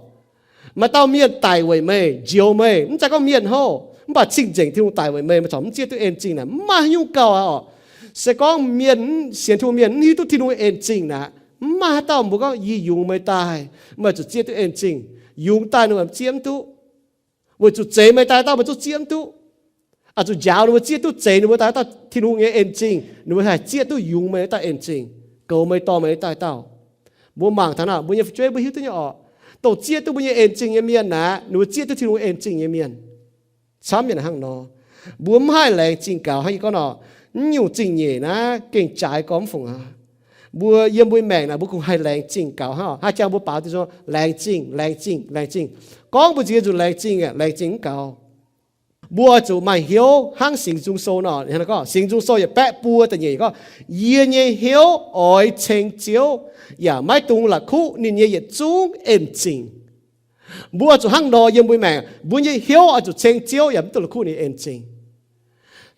Maaih dauh mienh daic weic meih, njoux meih, mv zeiz gorngv mienh houv, mv baac cing-nzengc Tin-Hungh daic weic meih, meih corc mv zieqv duqv en zingh naaic, mv maaih haaix nyungc gauh aqv oc. Se gorngv mienh, sienx Tin-Hungh mienh mv hiuv duqv Tin-Hungh en zingh naaic, mv maaih haaix dauh mbuo gorngv yie yungz meih daaih, meih zuqc zieqv duqv en zingh. Yungz daaih ninh mbuo zieqv mv duqv. Weic zuqc zeix meih daaih dauh meih zungv zieqv mv duqv. Aa, zuqc njaaux ninh mbuo zieqv duqv, zeix ninh mbuo daaih dauh Tin-Hungh nyei en zingh, ninh mbuo haih zieqv duqv yungz meih daaih en zingh, goux meih dorh meih daaih dauh. Mbuo mangc taux naaic, mbuo nyei fu'jueiv mbuo hiuv duqv nyei oc. Dongh zieqv duqv mbuo nyei en zingh nyei mienh naaic, ninh mbuo zieqv duqv Tin-Hungh en zingh nyei mienh. Camv mienh hnangv nor, mbuo mv haih laengz zingh gaux hnangv yie gorngv nor, mv nyungc zingh nyeic naaiv gengh jaaix gormx fungc aqv. Mbuo yiem mbuo maengc naaic mbuo kungx haih laengz zingh gaux hnangv. Haaix jangx mbuo baaux diuh zong laengz zingh, laengz zingh, laengz zingh. Gorngv mbuo nziex nzunc laengz zingh, laengz zingh mv gaux. Mbuo oix zuqc maaih hnyouv hnangv Singx Nzung Sou nor, Singx Nzung Sou yietc baeqv buo da'nyeic gorngv, yie nyei hnyouv oix ceng Ziouv, yaac maiv dungx la'kuqv ninh nyei yietc zungv en zingh. Mbuo oix zuqc hnangv nor yiem mbuo maengc, mbuo nyei hnyouv oix zuqc ceng Ziouv yaac mv dungx la'kuqv ninh en zingh.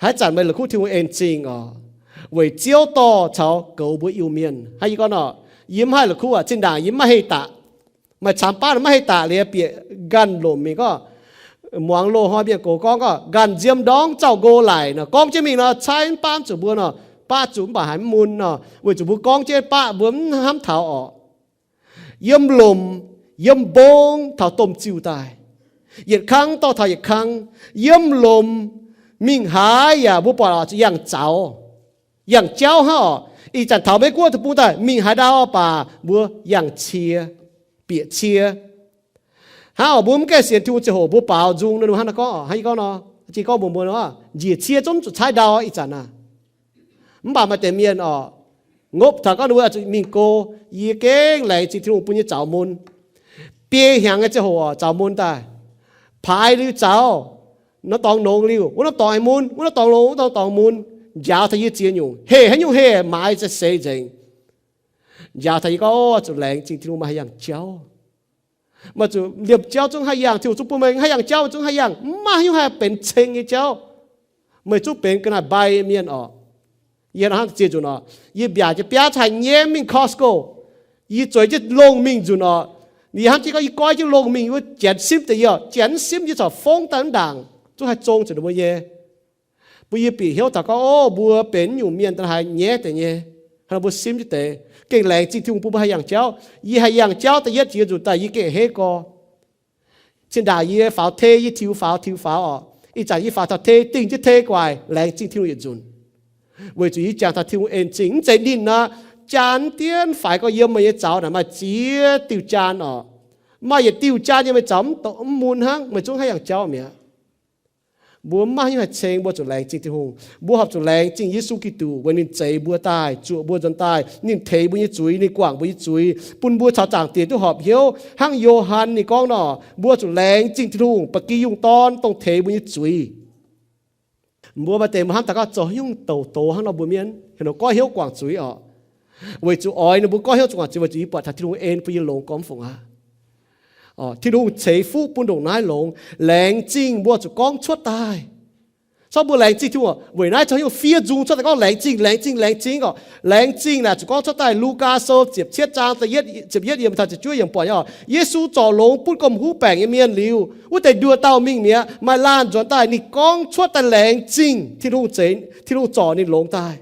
Haaix zanc meih la'kuqv Tin-Hungh en zingh oc, weic Ziouv dorh caux goux mbuo Iu-Mienh. Hnangv yie gorngv nor, yie mv haih la'kuqv aqv, zinh ndaangc yie mv maaih hei daqc. Maaih camv baav maiv hei daqc liuz bieqc ganh lomc mingh gorngv, muangx loz-hnoi mienh gox gorngv gorngv ganh nziem ndorngv zauh nqo laic nor, gorngv jienv mingh nor, caaiv mv baav zuqc mbuo nor, baav zuqc mv baac haiz mv mun nor, weic zuqc mbuo gorngv jienv baav mbuo mv hnamv taux orqc. Yiem lomc, yiem mbong taux domh ziuh daaih, yietc kang dorh taux yietc kang, yiem lomc mingh haaix yaac mbuo buatc zuqc yangh zaux, yangh jauv hnangv orqc. Ih zanc taux Meiv Guoqv deic-bung daaih mingh haaix ndau baac mbuo yangh cie, bieqc cie. Hnangv orqc, mbuo mv gaengh sienx Tin-Hungh ziangh hoc mbuo baaux nzung nor, hnangv naaiv gorngv, hnangv yie gorngv nor, jiex gorngv mbuox mbuo nor, njiec cie zungv zuqc caaiv ndau ih zanc aqv. Mv baac maaih deix mienh orqc, ngopv taux gorngv ninh mbuo zuqc mingh go, yie gengh laengz zingh Tin-Hungh bun nyei zaux mun. Biei hnyangx nyei ziangh hoc orqc, zaux mun daaih, paaix liuz zaux, norm dorngx nongx liuz, wuov norm dorngx haiz mun, wuov norm dorngx nongx, wuov norm dorngx mun, njaaux taux yie ziex nyungc, heh haaix nyungc heh maaiz za'seix nzengc. Njaaux taux yie gorngv, zuqc laengz zingh Tin-Hungh maaih haaix yangh jauv. Maaih zuqc liemh jauv zungv haih yangh, Tin-Hungh zungv bun meih haih yangh jauv, zungv haih yangh, mv maaih haaix nyungc haih benx ceng nyei jauv. Meih zungv benx ga'naaiv-mbai mienh orqc. Yie hnangv ziex nzunc orqc, yie mbiaauc jiex biaav haih nyemv mingh Costco. Yie zueiz jienv longh mingh nzunc orqc, yie hnamv jienv gorngv yie goiv jienv longh mingh wuov janx simv deix yie orqc, janx simv yie corc fongv daaih mv ndaangc, zungv haih zong zuqc ninh mbuo nyei. Bun yie bieqc hnyouv taux gorngv, o, mbuo benx nyungc mienh daaih haiz nyaiv deix nyei, hnangv mbuo simv jienv deix. Gengh laengz zingh Tin-Hungh bun mbuo haih yangh jauv. Yie haih yangh jauv da'yietv ziex nzunc daaih yie gengh hei gorx. Cin ndaangc yie faaux tei, yie tiux faaux tiux faaux orqc. Ih zanc yie faaux taux tei, dingh jienv tei guaic, laengz zingh Tin-Hungh yietc nzunc. Weic zuqc yie jangx taux Tin-Hungh en zingh, mv zeiz ninh aqv, jaan dienv faix gorx yiem meih nyei zaux naaic maaih ziex diuh jaan orqc. Maaih yietc diuh jaan yiem meih zaux mv mun hnangv, meih zungv haih yangh jauv mi'aqv. Mbuo mv maaih haaix nyungc haih ceng, mbuo zuqc laengz zingh Tin-Hungh. Mbuo horpc zuqc laengz zingh Yesu Giduc weic ninh zeix mbuo daaih, zuoqc mbuo nzuonx daaih. Ninh teix mbuo nyei zuiz, ninh guangc mbuo nyei zuiz, bun mbuo caux zaangc diex duqv horpc hnyouv. Hnangv Yo^han ninh gorngv nor, mbuo zuqc laengz zingh Tin-Hungh, ba'gi yungh dorn, dongh teix mbuo nyei zuiz. Mbuo maaih deix mbuo hnamv daaih gorngv zoux haaix nyungc douc doz hnangv nor mbuo mienh, haaix nor goiv hnyouv guangc zuiz orqc. Weic zuqc oix ninh mbuo goiv hnyouv zuqc guangc zuiz, weic zuqc yie buatc taux Tin-Hungh en bun yie longx gormx fungc aqv. Tin-Hungh ceix fuqv bun ndongc naaiv longx. Laengz zingh mbuo zuqc gorngv cuotv daaih. Corc mbuo laengz zingh Tin-Hungh, weic naaiv zoux haaix nyungc fiev nzung cuotv daaih gorngv laengz zingh, laengz zingh, laengz zingh orqc. Laengz zingh naaic zuqc gorngv cuotv daaih. Lugaa Sou ziepc cietv zaang da'yietv, ziepc yietv yiem taux ziepc juov yiem buatc nyei orqc. Yesu zorc longx bun gomh huv baengc nyei mienh liuz, wuov deix nduoh dauh mingh mi'aqv. Maaih laanh nzuonx daaih, ninh gorngv cuotv daaih laengz zingh Tin-Hungh, Tin-Hungh zorc ninh longx daaih.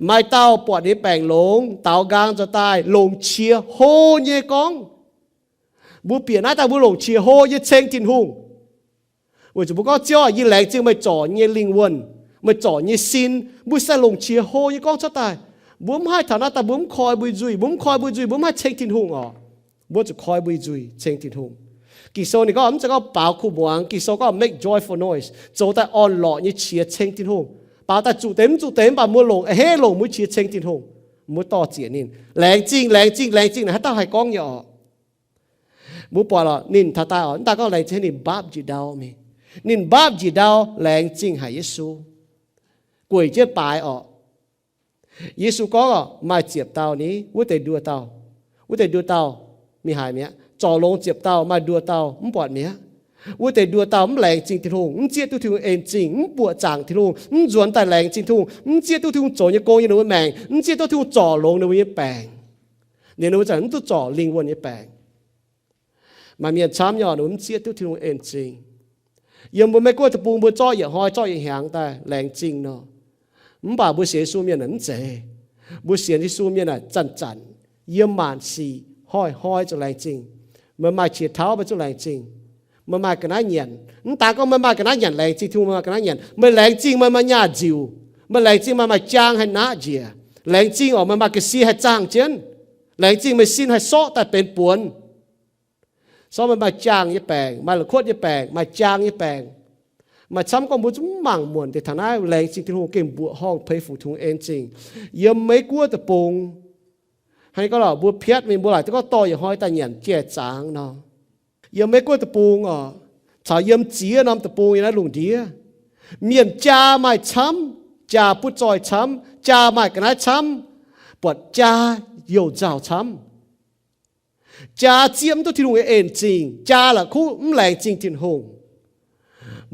Maaih dauh buatc ninh baengc longx, daaux nqaang nzuonx daaih, longc qiex hlo nyei gorngv. Mbuo bieqc naaiv daaih mbuo longc qiex hlo nyei ceng Tin-Hungh. Weic zuqc mbuo gorngv, Ziouv aah, yie laengz zingh meih zorc yie nyei lingh wuonh, meih zorc yie nyei sin. Mbuo se longc qiex hlo nyei gorngv cuotv daaih. Mbuo mv haih taux naaiv daaih mbuo mv koi mbuo nyei nzuih, mbuo mv koi mbuo nyei nzuih, mbuo mv haih ceng Tin-Hungh orqc. Mbuo zuqc koi mbuo nyei nzuih ceng Tin-Hungh. Ging-Sou ninh gorngv, mv zeiz gorngv baaux kuh muangx. Ging-Sou gorngv make joyful noise, zoux daaih orn-lorqc nyei qiex ceng Tin-Hungh. Baaux daaih zuqc deix mv zuqc deix, mv baac mbuo longc a'hneiv longc mbuo qiex ceng Tin-Hungh. Mbuo dor-ziec ninh, laengz zingh, laengz zingh, laengz zingh naaic haaix dauh haih gorngv nyei orqc? Mbuo buatc lorqc, ninh taux daaih orqc, mv daaih gorngv laengz zingh, ninh mbaapv njiec ndau mingh. Ninh mbaapv njiec ndau laengz zingh haic Yesu, gueic jienv baaix orqc. Yesu gorngv orqc, maaih ziepc dauh ni, wuov deix nduoh dauh, wuov deix nduoh dauh mingh haaix mi'aqv? Zorc longx ziepc dauh, maaih nduoh dauh mv buatc mi'aqv. Wuov deix nduoh dauh mv laengz zingh Tin-Hungh, mv zieqv duqv Tin-Hungh en zingh, mv buoqc zaangc Tin-Hungh, mv nzuonx daaih laengz zingh Tin-Hungh, mv zieqv duqv Tin-Hungh zoux nyei gong yiem ninh mbuo maengc, mv zieqv duqv Tin-Hungh zorc longx ninh mbuo nyei baengc. Ninh mbuo zanc mv duqv zorc lingh wuonh nyei baengc. Maaih mienh camv nyei, ninh mbuo mv zieqv duqv Tin-Hungh en zingh. Yiem mbuo Meiv Guoqv deic-bung mbuo zorqv yietc hnoi zorqv yietc hnyangx daaih laengz zingh nor. Mv baac mbuo sienx Yesu mienh naaic mv zeiz. Mbuo sienx Yesu mienh naaic zanc-zanc, yiem maanc sic, hnoi-hnoi zuqc laengz zingh. Meih maaih qiex tauv meih zuqc laengz zingh. Meih maaih ga'naaiv nyanc, mv daan gorngv meih maaih ga'naaiv nyanc laengz zingh Tin-Hungh, meih maaih ga'naaiv nyanc, meih laengz zingh meih maaih nyaah nziuc. Meih laengz zingh meih maaih jaang haih naqv njiec. Laengz zingh oc meih maaih ga'sie haih zaangh jienv. Laengz zingh meih sin haih sorqv daaih benx buonc. Sorqv meih maaih jaang nyei baengc, maaih la'kuotv nyei baengc, maaih jaang nyei baengc. Maaih camv gorngv mbuo zungv mv mangc muonc deix taux naaiv, laengz zingh Tin-Hungh gengh mbuoqc horngh peix fuc Tin-Hungh en zingh. Yiem Meiv Guoqv deic-bung, hnangv gorngv lorqc mbuo piatv mingh mbuo laaic duqv gorngv dorh yietc hnoi daaih nyanc jai-zaangx nor. Yiem Meiv Guoqv deic-bung oc, caux yiem ziex norm deic-bung yiem naaiv lungh ndiev, mienh jaa maaih camv, jaa butv zoih camv, jaa maaih ga'naaiv camv, buatc jaa youh nzauh camv. Jaa zieqv mv duqv Tin-Hungh nyei en zingh, jaa la'kuqv mv laengz zingh Tin-Hungh.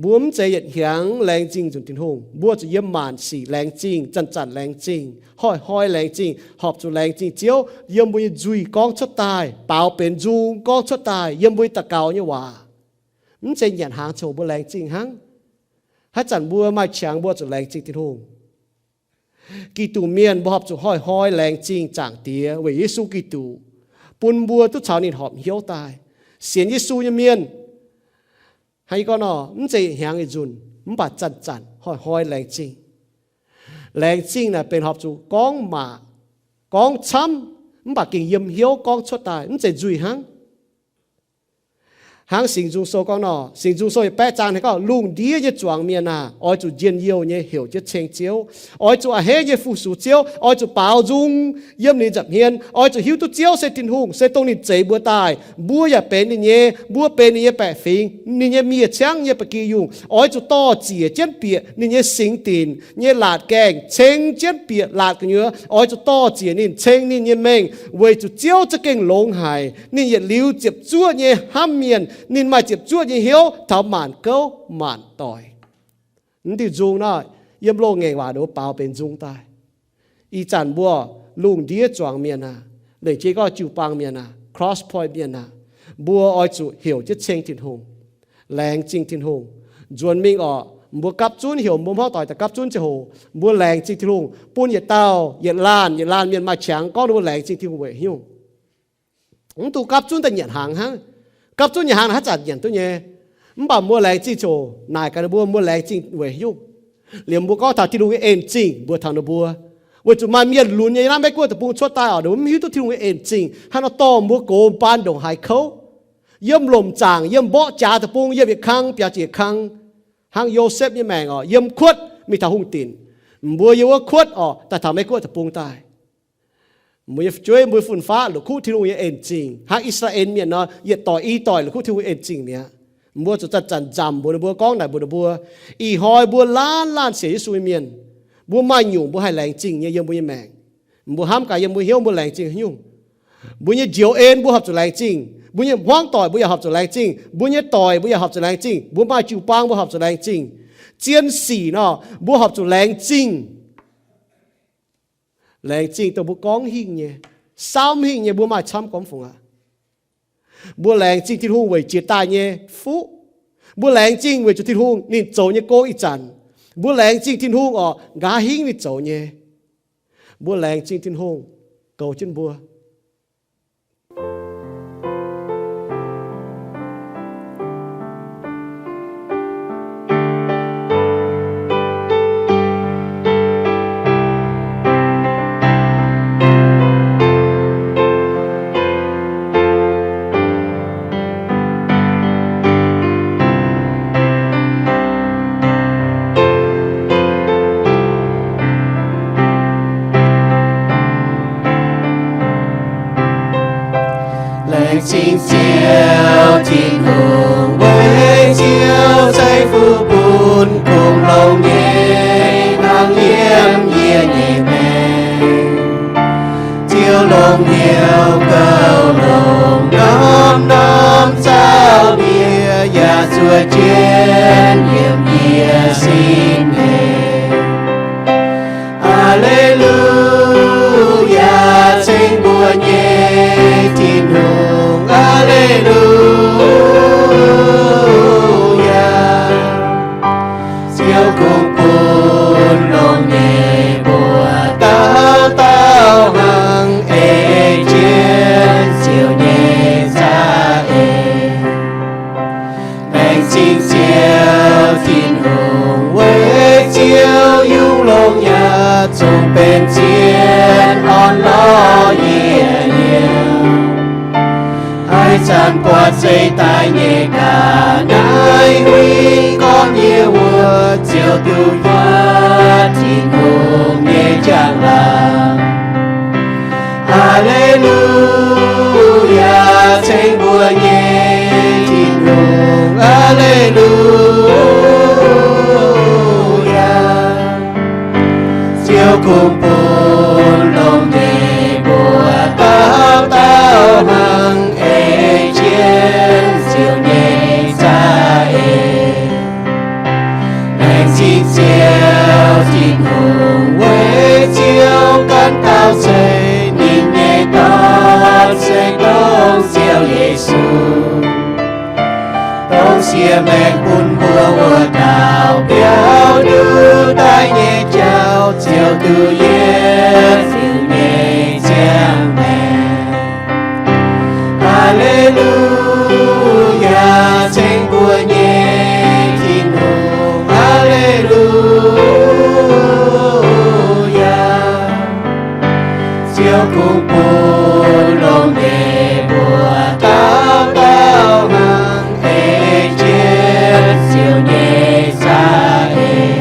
Mbuo mv zeiz yietc hnyangx laengz zingh nzunc Tin-Hungh, mbuo zuqc yiem maanc sic laengz zingh, zanc-zanc laengz zingh, hnoi-hnoi laengz zingh, horpc zuqc laengz zingh Ziouv yiem mbuo nyei nzuih gorngv cuotv daaih, baaux benx nzung gorngv cuotv daaih yiem mbuo nyei daux gaux nyei waac. Mv zeiz nyanc hnaangx ziangh hoc mbuo laengz zingh hnangv. Haaix zanc mbuo maaih qangx mbuo zuqc laengz zingh Tin-Hungh. Giduc mienh mbuo horpc zuqc hnoi-hnoi laengz zingh Zaangc Diex weic Yesu Giduc, bun mbuo duqv caux ninh horpc hnyouv daaih. Sienx Yesu nyei mienh, hnangv yie gorngv nor, mv zeiz hnyangx yietc nzunc, mv baac zanc-zanc hnoi-hnoi laengz zingh. Laengz zingh naaic benx horpc zuqc gorngv maac, gorngv camv, mv baac gengh yiem hnyouv gorngv cuotv daaih, mv zeiz nzuih hnangv. Hnangv Singx Nzung Sou gorngv nor, Singx Nzung Sou yietc baeqv zaang hnangv gorngv, lungh ndiev nyei zuangx mienh aah, oix zuqc njien-youh nyei heuc jienv ceng Ziouv, oix zuqc a'hneiv nyei fu-sux Ziouv, oix zuqc baaux nzung yiem ninh nza'hmien, oix zuqc hiuv duqv Ziouv se Tin-Hungh, se dongh ninh zeix mbuo daaih, mbuo yaac benx ninh nyei, mbuo benx ninh nyei baeqc fingx, ninh nyei miev-ciangv nyei ba'gi yungh. Oix zuqc dor-ziec jienv bieqc ninh nyei singx dinc nyei laatc gaengh, ceng jienv bieqc laatc gu'nyuoz. Oix zuqc dor-ziec ninh, ceng ninh nyei mengh, weic zuqc Ziouv za'gengh longx haic. Ninh yietc liuz ziepc zuoqv nyei hnamv mienh, ninh maaih ziepc zuoqv nyei hnyouv taux maanc gouv maanc doic. Mv diuh nzung naaiv, yiem loz-ngaengc waac nduov baaux benx nzung daaih. Ih zanc mbuo lungh ndiev zuangx mienh aah, lengc jeiv gorngv jiu-baang mienh aah, Cross Point mienh aah, mbuo oix zuqc heuc jienv ceng Tin-Hungh, laengz zingh Tin-Hungh. Nzuonx mingh orqc, mbuo gapv zunv heuc mbuo hmuangv doic daaih gapv zunv ziangh hoc, mbuo laengz zingh Tin-Hungh bun yietc dauh yietc laanh yietc laanh mienh maaih qangx gorngv ninh mbuo laengz zingh Tin-Hungh weic haaix nyungc. Mv dungx gapv zunv daaih nyanc hnaangx hnangv. Gapv zunv nyanc hnaangx naaic haaix zanc nyanc duqv nyei. Mv baac mbuo laengz zingh ziouc naaic gaax ninh mbuo, mbuo laengz zingh weic haaix nyungc. Liemh mbuo gorngv taux Tin-Hungh nyei en zingh mbuox taux ninh mbuo, weic zuqc maaih mienh lunx nyei yiem naaiv Meiv Guoqv deic-bung cuotv daaih orqc, ninh mbuo mv hiuv duqv Tin-Hungh nyei en zingh hnangv nor dorh mbuo gox baan ndongc haaix kouv. Yiem lomc zaangc, yiem mborqv jaax deic-bung, yiem yietc kang biaux yietc kang. Hnangv Yosepv nyei maengc orqc, yiem kuotv mingh taux hungh dinc. Mbuo yiem wuov kuotv orqc, daaih taux Meiv Guoqv deic-bung daaih. Mbuo nyei fu'jueiv, mbuo nyei fun-faqv la'kuqv Tin-Hungh nyei en zingh hnangv I^saa^laa^en Mienh nor, yietc doic i doic la'kuqv Tin-Hungh en zingh mi'aqv. Mbuo zuqc zanc-zanc nzamc mbuox ninh mbuo, gorngv naaic mbuox ninh mbuo, ih hnoi mbuo laanh laanh sienx Yesu nyei mienh, mbuo maaih nyungc mbuo haih laengz zingh nyei yiem mbuo nyei maengc. Mbuo hnamv gaax yiem mbuo hnyouv mbuo laengz zingh haaix nyungc. Mbuo nyei njoux en mbuo horpc zuqc laengz zingh. Mbuo nyei hmuangv doic mbuo yaac horpc zuqc laengz zingh. Mbuo nyei doic mbuo yaac horpc zuqc laengz zingh. Mbuo maaih jiu-baang mbuo horpc zuqc laengz zingh. Zien sic nor, mbuo horpc zuqc laengz zingh. Laengz zingh dongh mbuo gorngv hingh nyei, saamv hingh nyei, mbuo maaih camv gormx fungc aqv. Mbuo laengz zingh Tin-Hungh weic jiex daaih nyei fuqv. Mbuo laengz zingh weic zuqc Tin-Hungh ninh zoux nyei gong ih zanc. Mbuo laengz zingh Tin-Hungh orqc, nqa'haav hingv ninh zoux nyei. Mbuo laengz zingh Tin-Hungh goux jienv mbuo. Laengz zingh Ziouv Tin-Hungh, weic Ziouv ceix fuqv bun kungx longx nyei hnangv yiem yie nyei maengc. Ziouv longx hnyouv gauh longx norm-norm zaux mienh yaac Mbuo jienv yiem yie sin nyei. Aa^le^lu^yaa, ceng mbuo nyei Tin-Hungh. Aa^le^lu^yaa. Ziouv kungx bun longx nyei mbuo dauh dauh hnangv ei jienv Ziouv nyei za'eix. Laengz zingh Ziouv Tin-Hungh weic Ziouv yungh longx yaac zungv benx zien orn-lorqc yie nyei. Haaix zanc buatc zeih daaih nyei ga'naaiv huingx gorngv yie wuov, Ziouv duqv buatc Tin-Hungh nyei njang-laangc. Aa^le^lu^yaa, ceng mbuo nyei Tin-Hungh. Aa^le^lu^yaa. Ziouv kungx bun longx nyei mbuo dauh dauh hnangv ei jienv Ziouv nyei za'eix. Laengz zingh Ziouv Tin-Hungh weic Ziouv ganh dauh ceix ninh nyei Dorn, se dongh Ziouv Yesu. Dongh siex maengc bun mbuo wuov dauh biaux nduqc daaih nyei jauv, Ziouv duqv yietv liuz nyei ziangh maengc. Aa^le^lu^yaa, ceng mbuo nyei Tin-Hungh. Aa^le^lu^yaa. Ziouv kungx bun longx nyei mbuo dauh dauh hnangv ei jienv Ziouv nyei za'eix.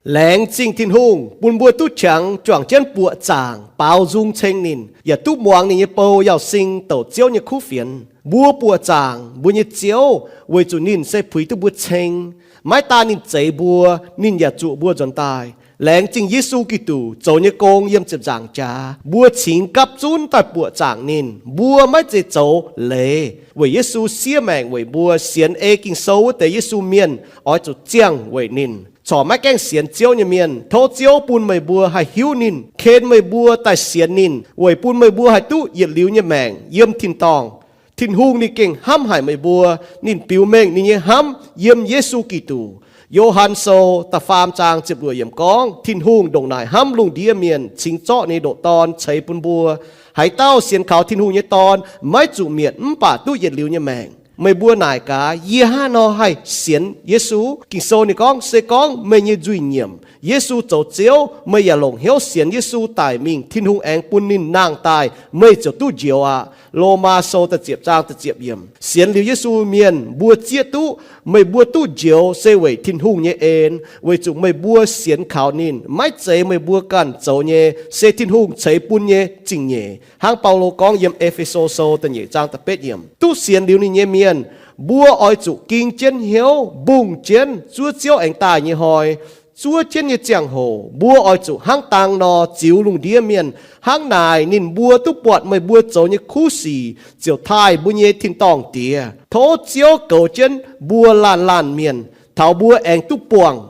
Laengz zingh Tin-Hungh bun mbuo duqv qangx juangc jienv buoqc zaangc baaux nzung ceng ninh, yaac duqv muangx ninh nyei bou Yauz Sing douc Ziouv nyei kuv fienx. Mbuo buoqc zaangc mbuo nyei Ziouv weic zuqc ninh se puix duqv mbuo ceng. Maiv daan ninh zeix mbuo, ninh yaac zuoqc mbuo nzuonx daaih. Laengz zingh Yesu Giduc zoux nyei gong yiem ziepc nzaangc jaax, mbuo cingx gapv zunv daaih buoqc zaangc ninh. Mbuo maiv zeiz zoux leiz weic Yesu siev maengc weic mbuo. Sienx ei Ging-Sou wuov deix Yesu mienh oix zuqc ziangh weic ninh. Corc maiv gaengh sienx Ziouv nyei mienh, tov Ziouv bun meih mbuo haih hiuv ninh, ken meih mbuo daaih sienx ninh, weic bun meih mbuo haih duqv yietc liuz nyei maengc yiem tin-dorngh. Tin-Hungh ninh gengh hnamv haic meih mbuo. Ninh biux mengh ninh nyei hnamv yiem Yesu Giduc. Yo^han Sou da'faam zaang ziepc luoqc yiemc gorngv, Tin-Hungh ndongc naaic hnamv lungh ndiev mienh, cingx zorqv ninh nyei ndoqc Dorn ceix bun mbuo. Haaix dauh sienx kaux Tin-Hungh nyei Dorn maiv zuqc mietc mv baac duqv yietc liuz nyei maengc. Meih mbuo naaic gaax, yie hnangv haaix nor haih sienx Yesu? Ging-Sou ninh gorngv, se gorngv meih nyei nzuih nyiemc, Yesu zoux Ziouv, meih yaac longc hnyouv sienx Yesu daic mingh, Tin-Hungh aengx bun ninh nangh daaih, meih ziouc duqv njoux aqv. Lomaa Sou da'ziepc zaang da'ziepc yiemc. Sienx liuz Yesu mienh mbuo zieqv duqv meih mbuo duqv njoux se weic Tin-Hungh nyei en, weic zuqc meih mbuo sienx kaux ninh. Maiv zeiz meih mbuo ganh zoux nyei, se Tin-Hungh ceix bun nyei zingh nyeic. Hnangv Baulo gorngv yiem E^fe^so Sou da'nyeic zaang da'betv yiemc, duqv sienx liuz ninh nyei mienh, mbuo oix zuqc ging jienv hnyouv, mbungh jienv zuov Ziouv aengx daaih nyei hnoi. Zuov jienv nyei ziangh hoc mbuo oix zuqc hnangv dang nor ziux lungh ndiev mienh. Hnangv naaic ninh mbuo duqv buatc meih mbuo zoux nyei kuv sic ziouc taaih mbuo nyei tin-dorngh Diex. Tov Ziouv goux jienv mbuo laanh laanh mienh, taux mbuo aengx duqv buangh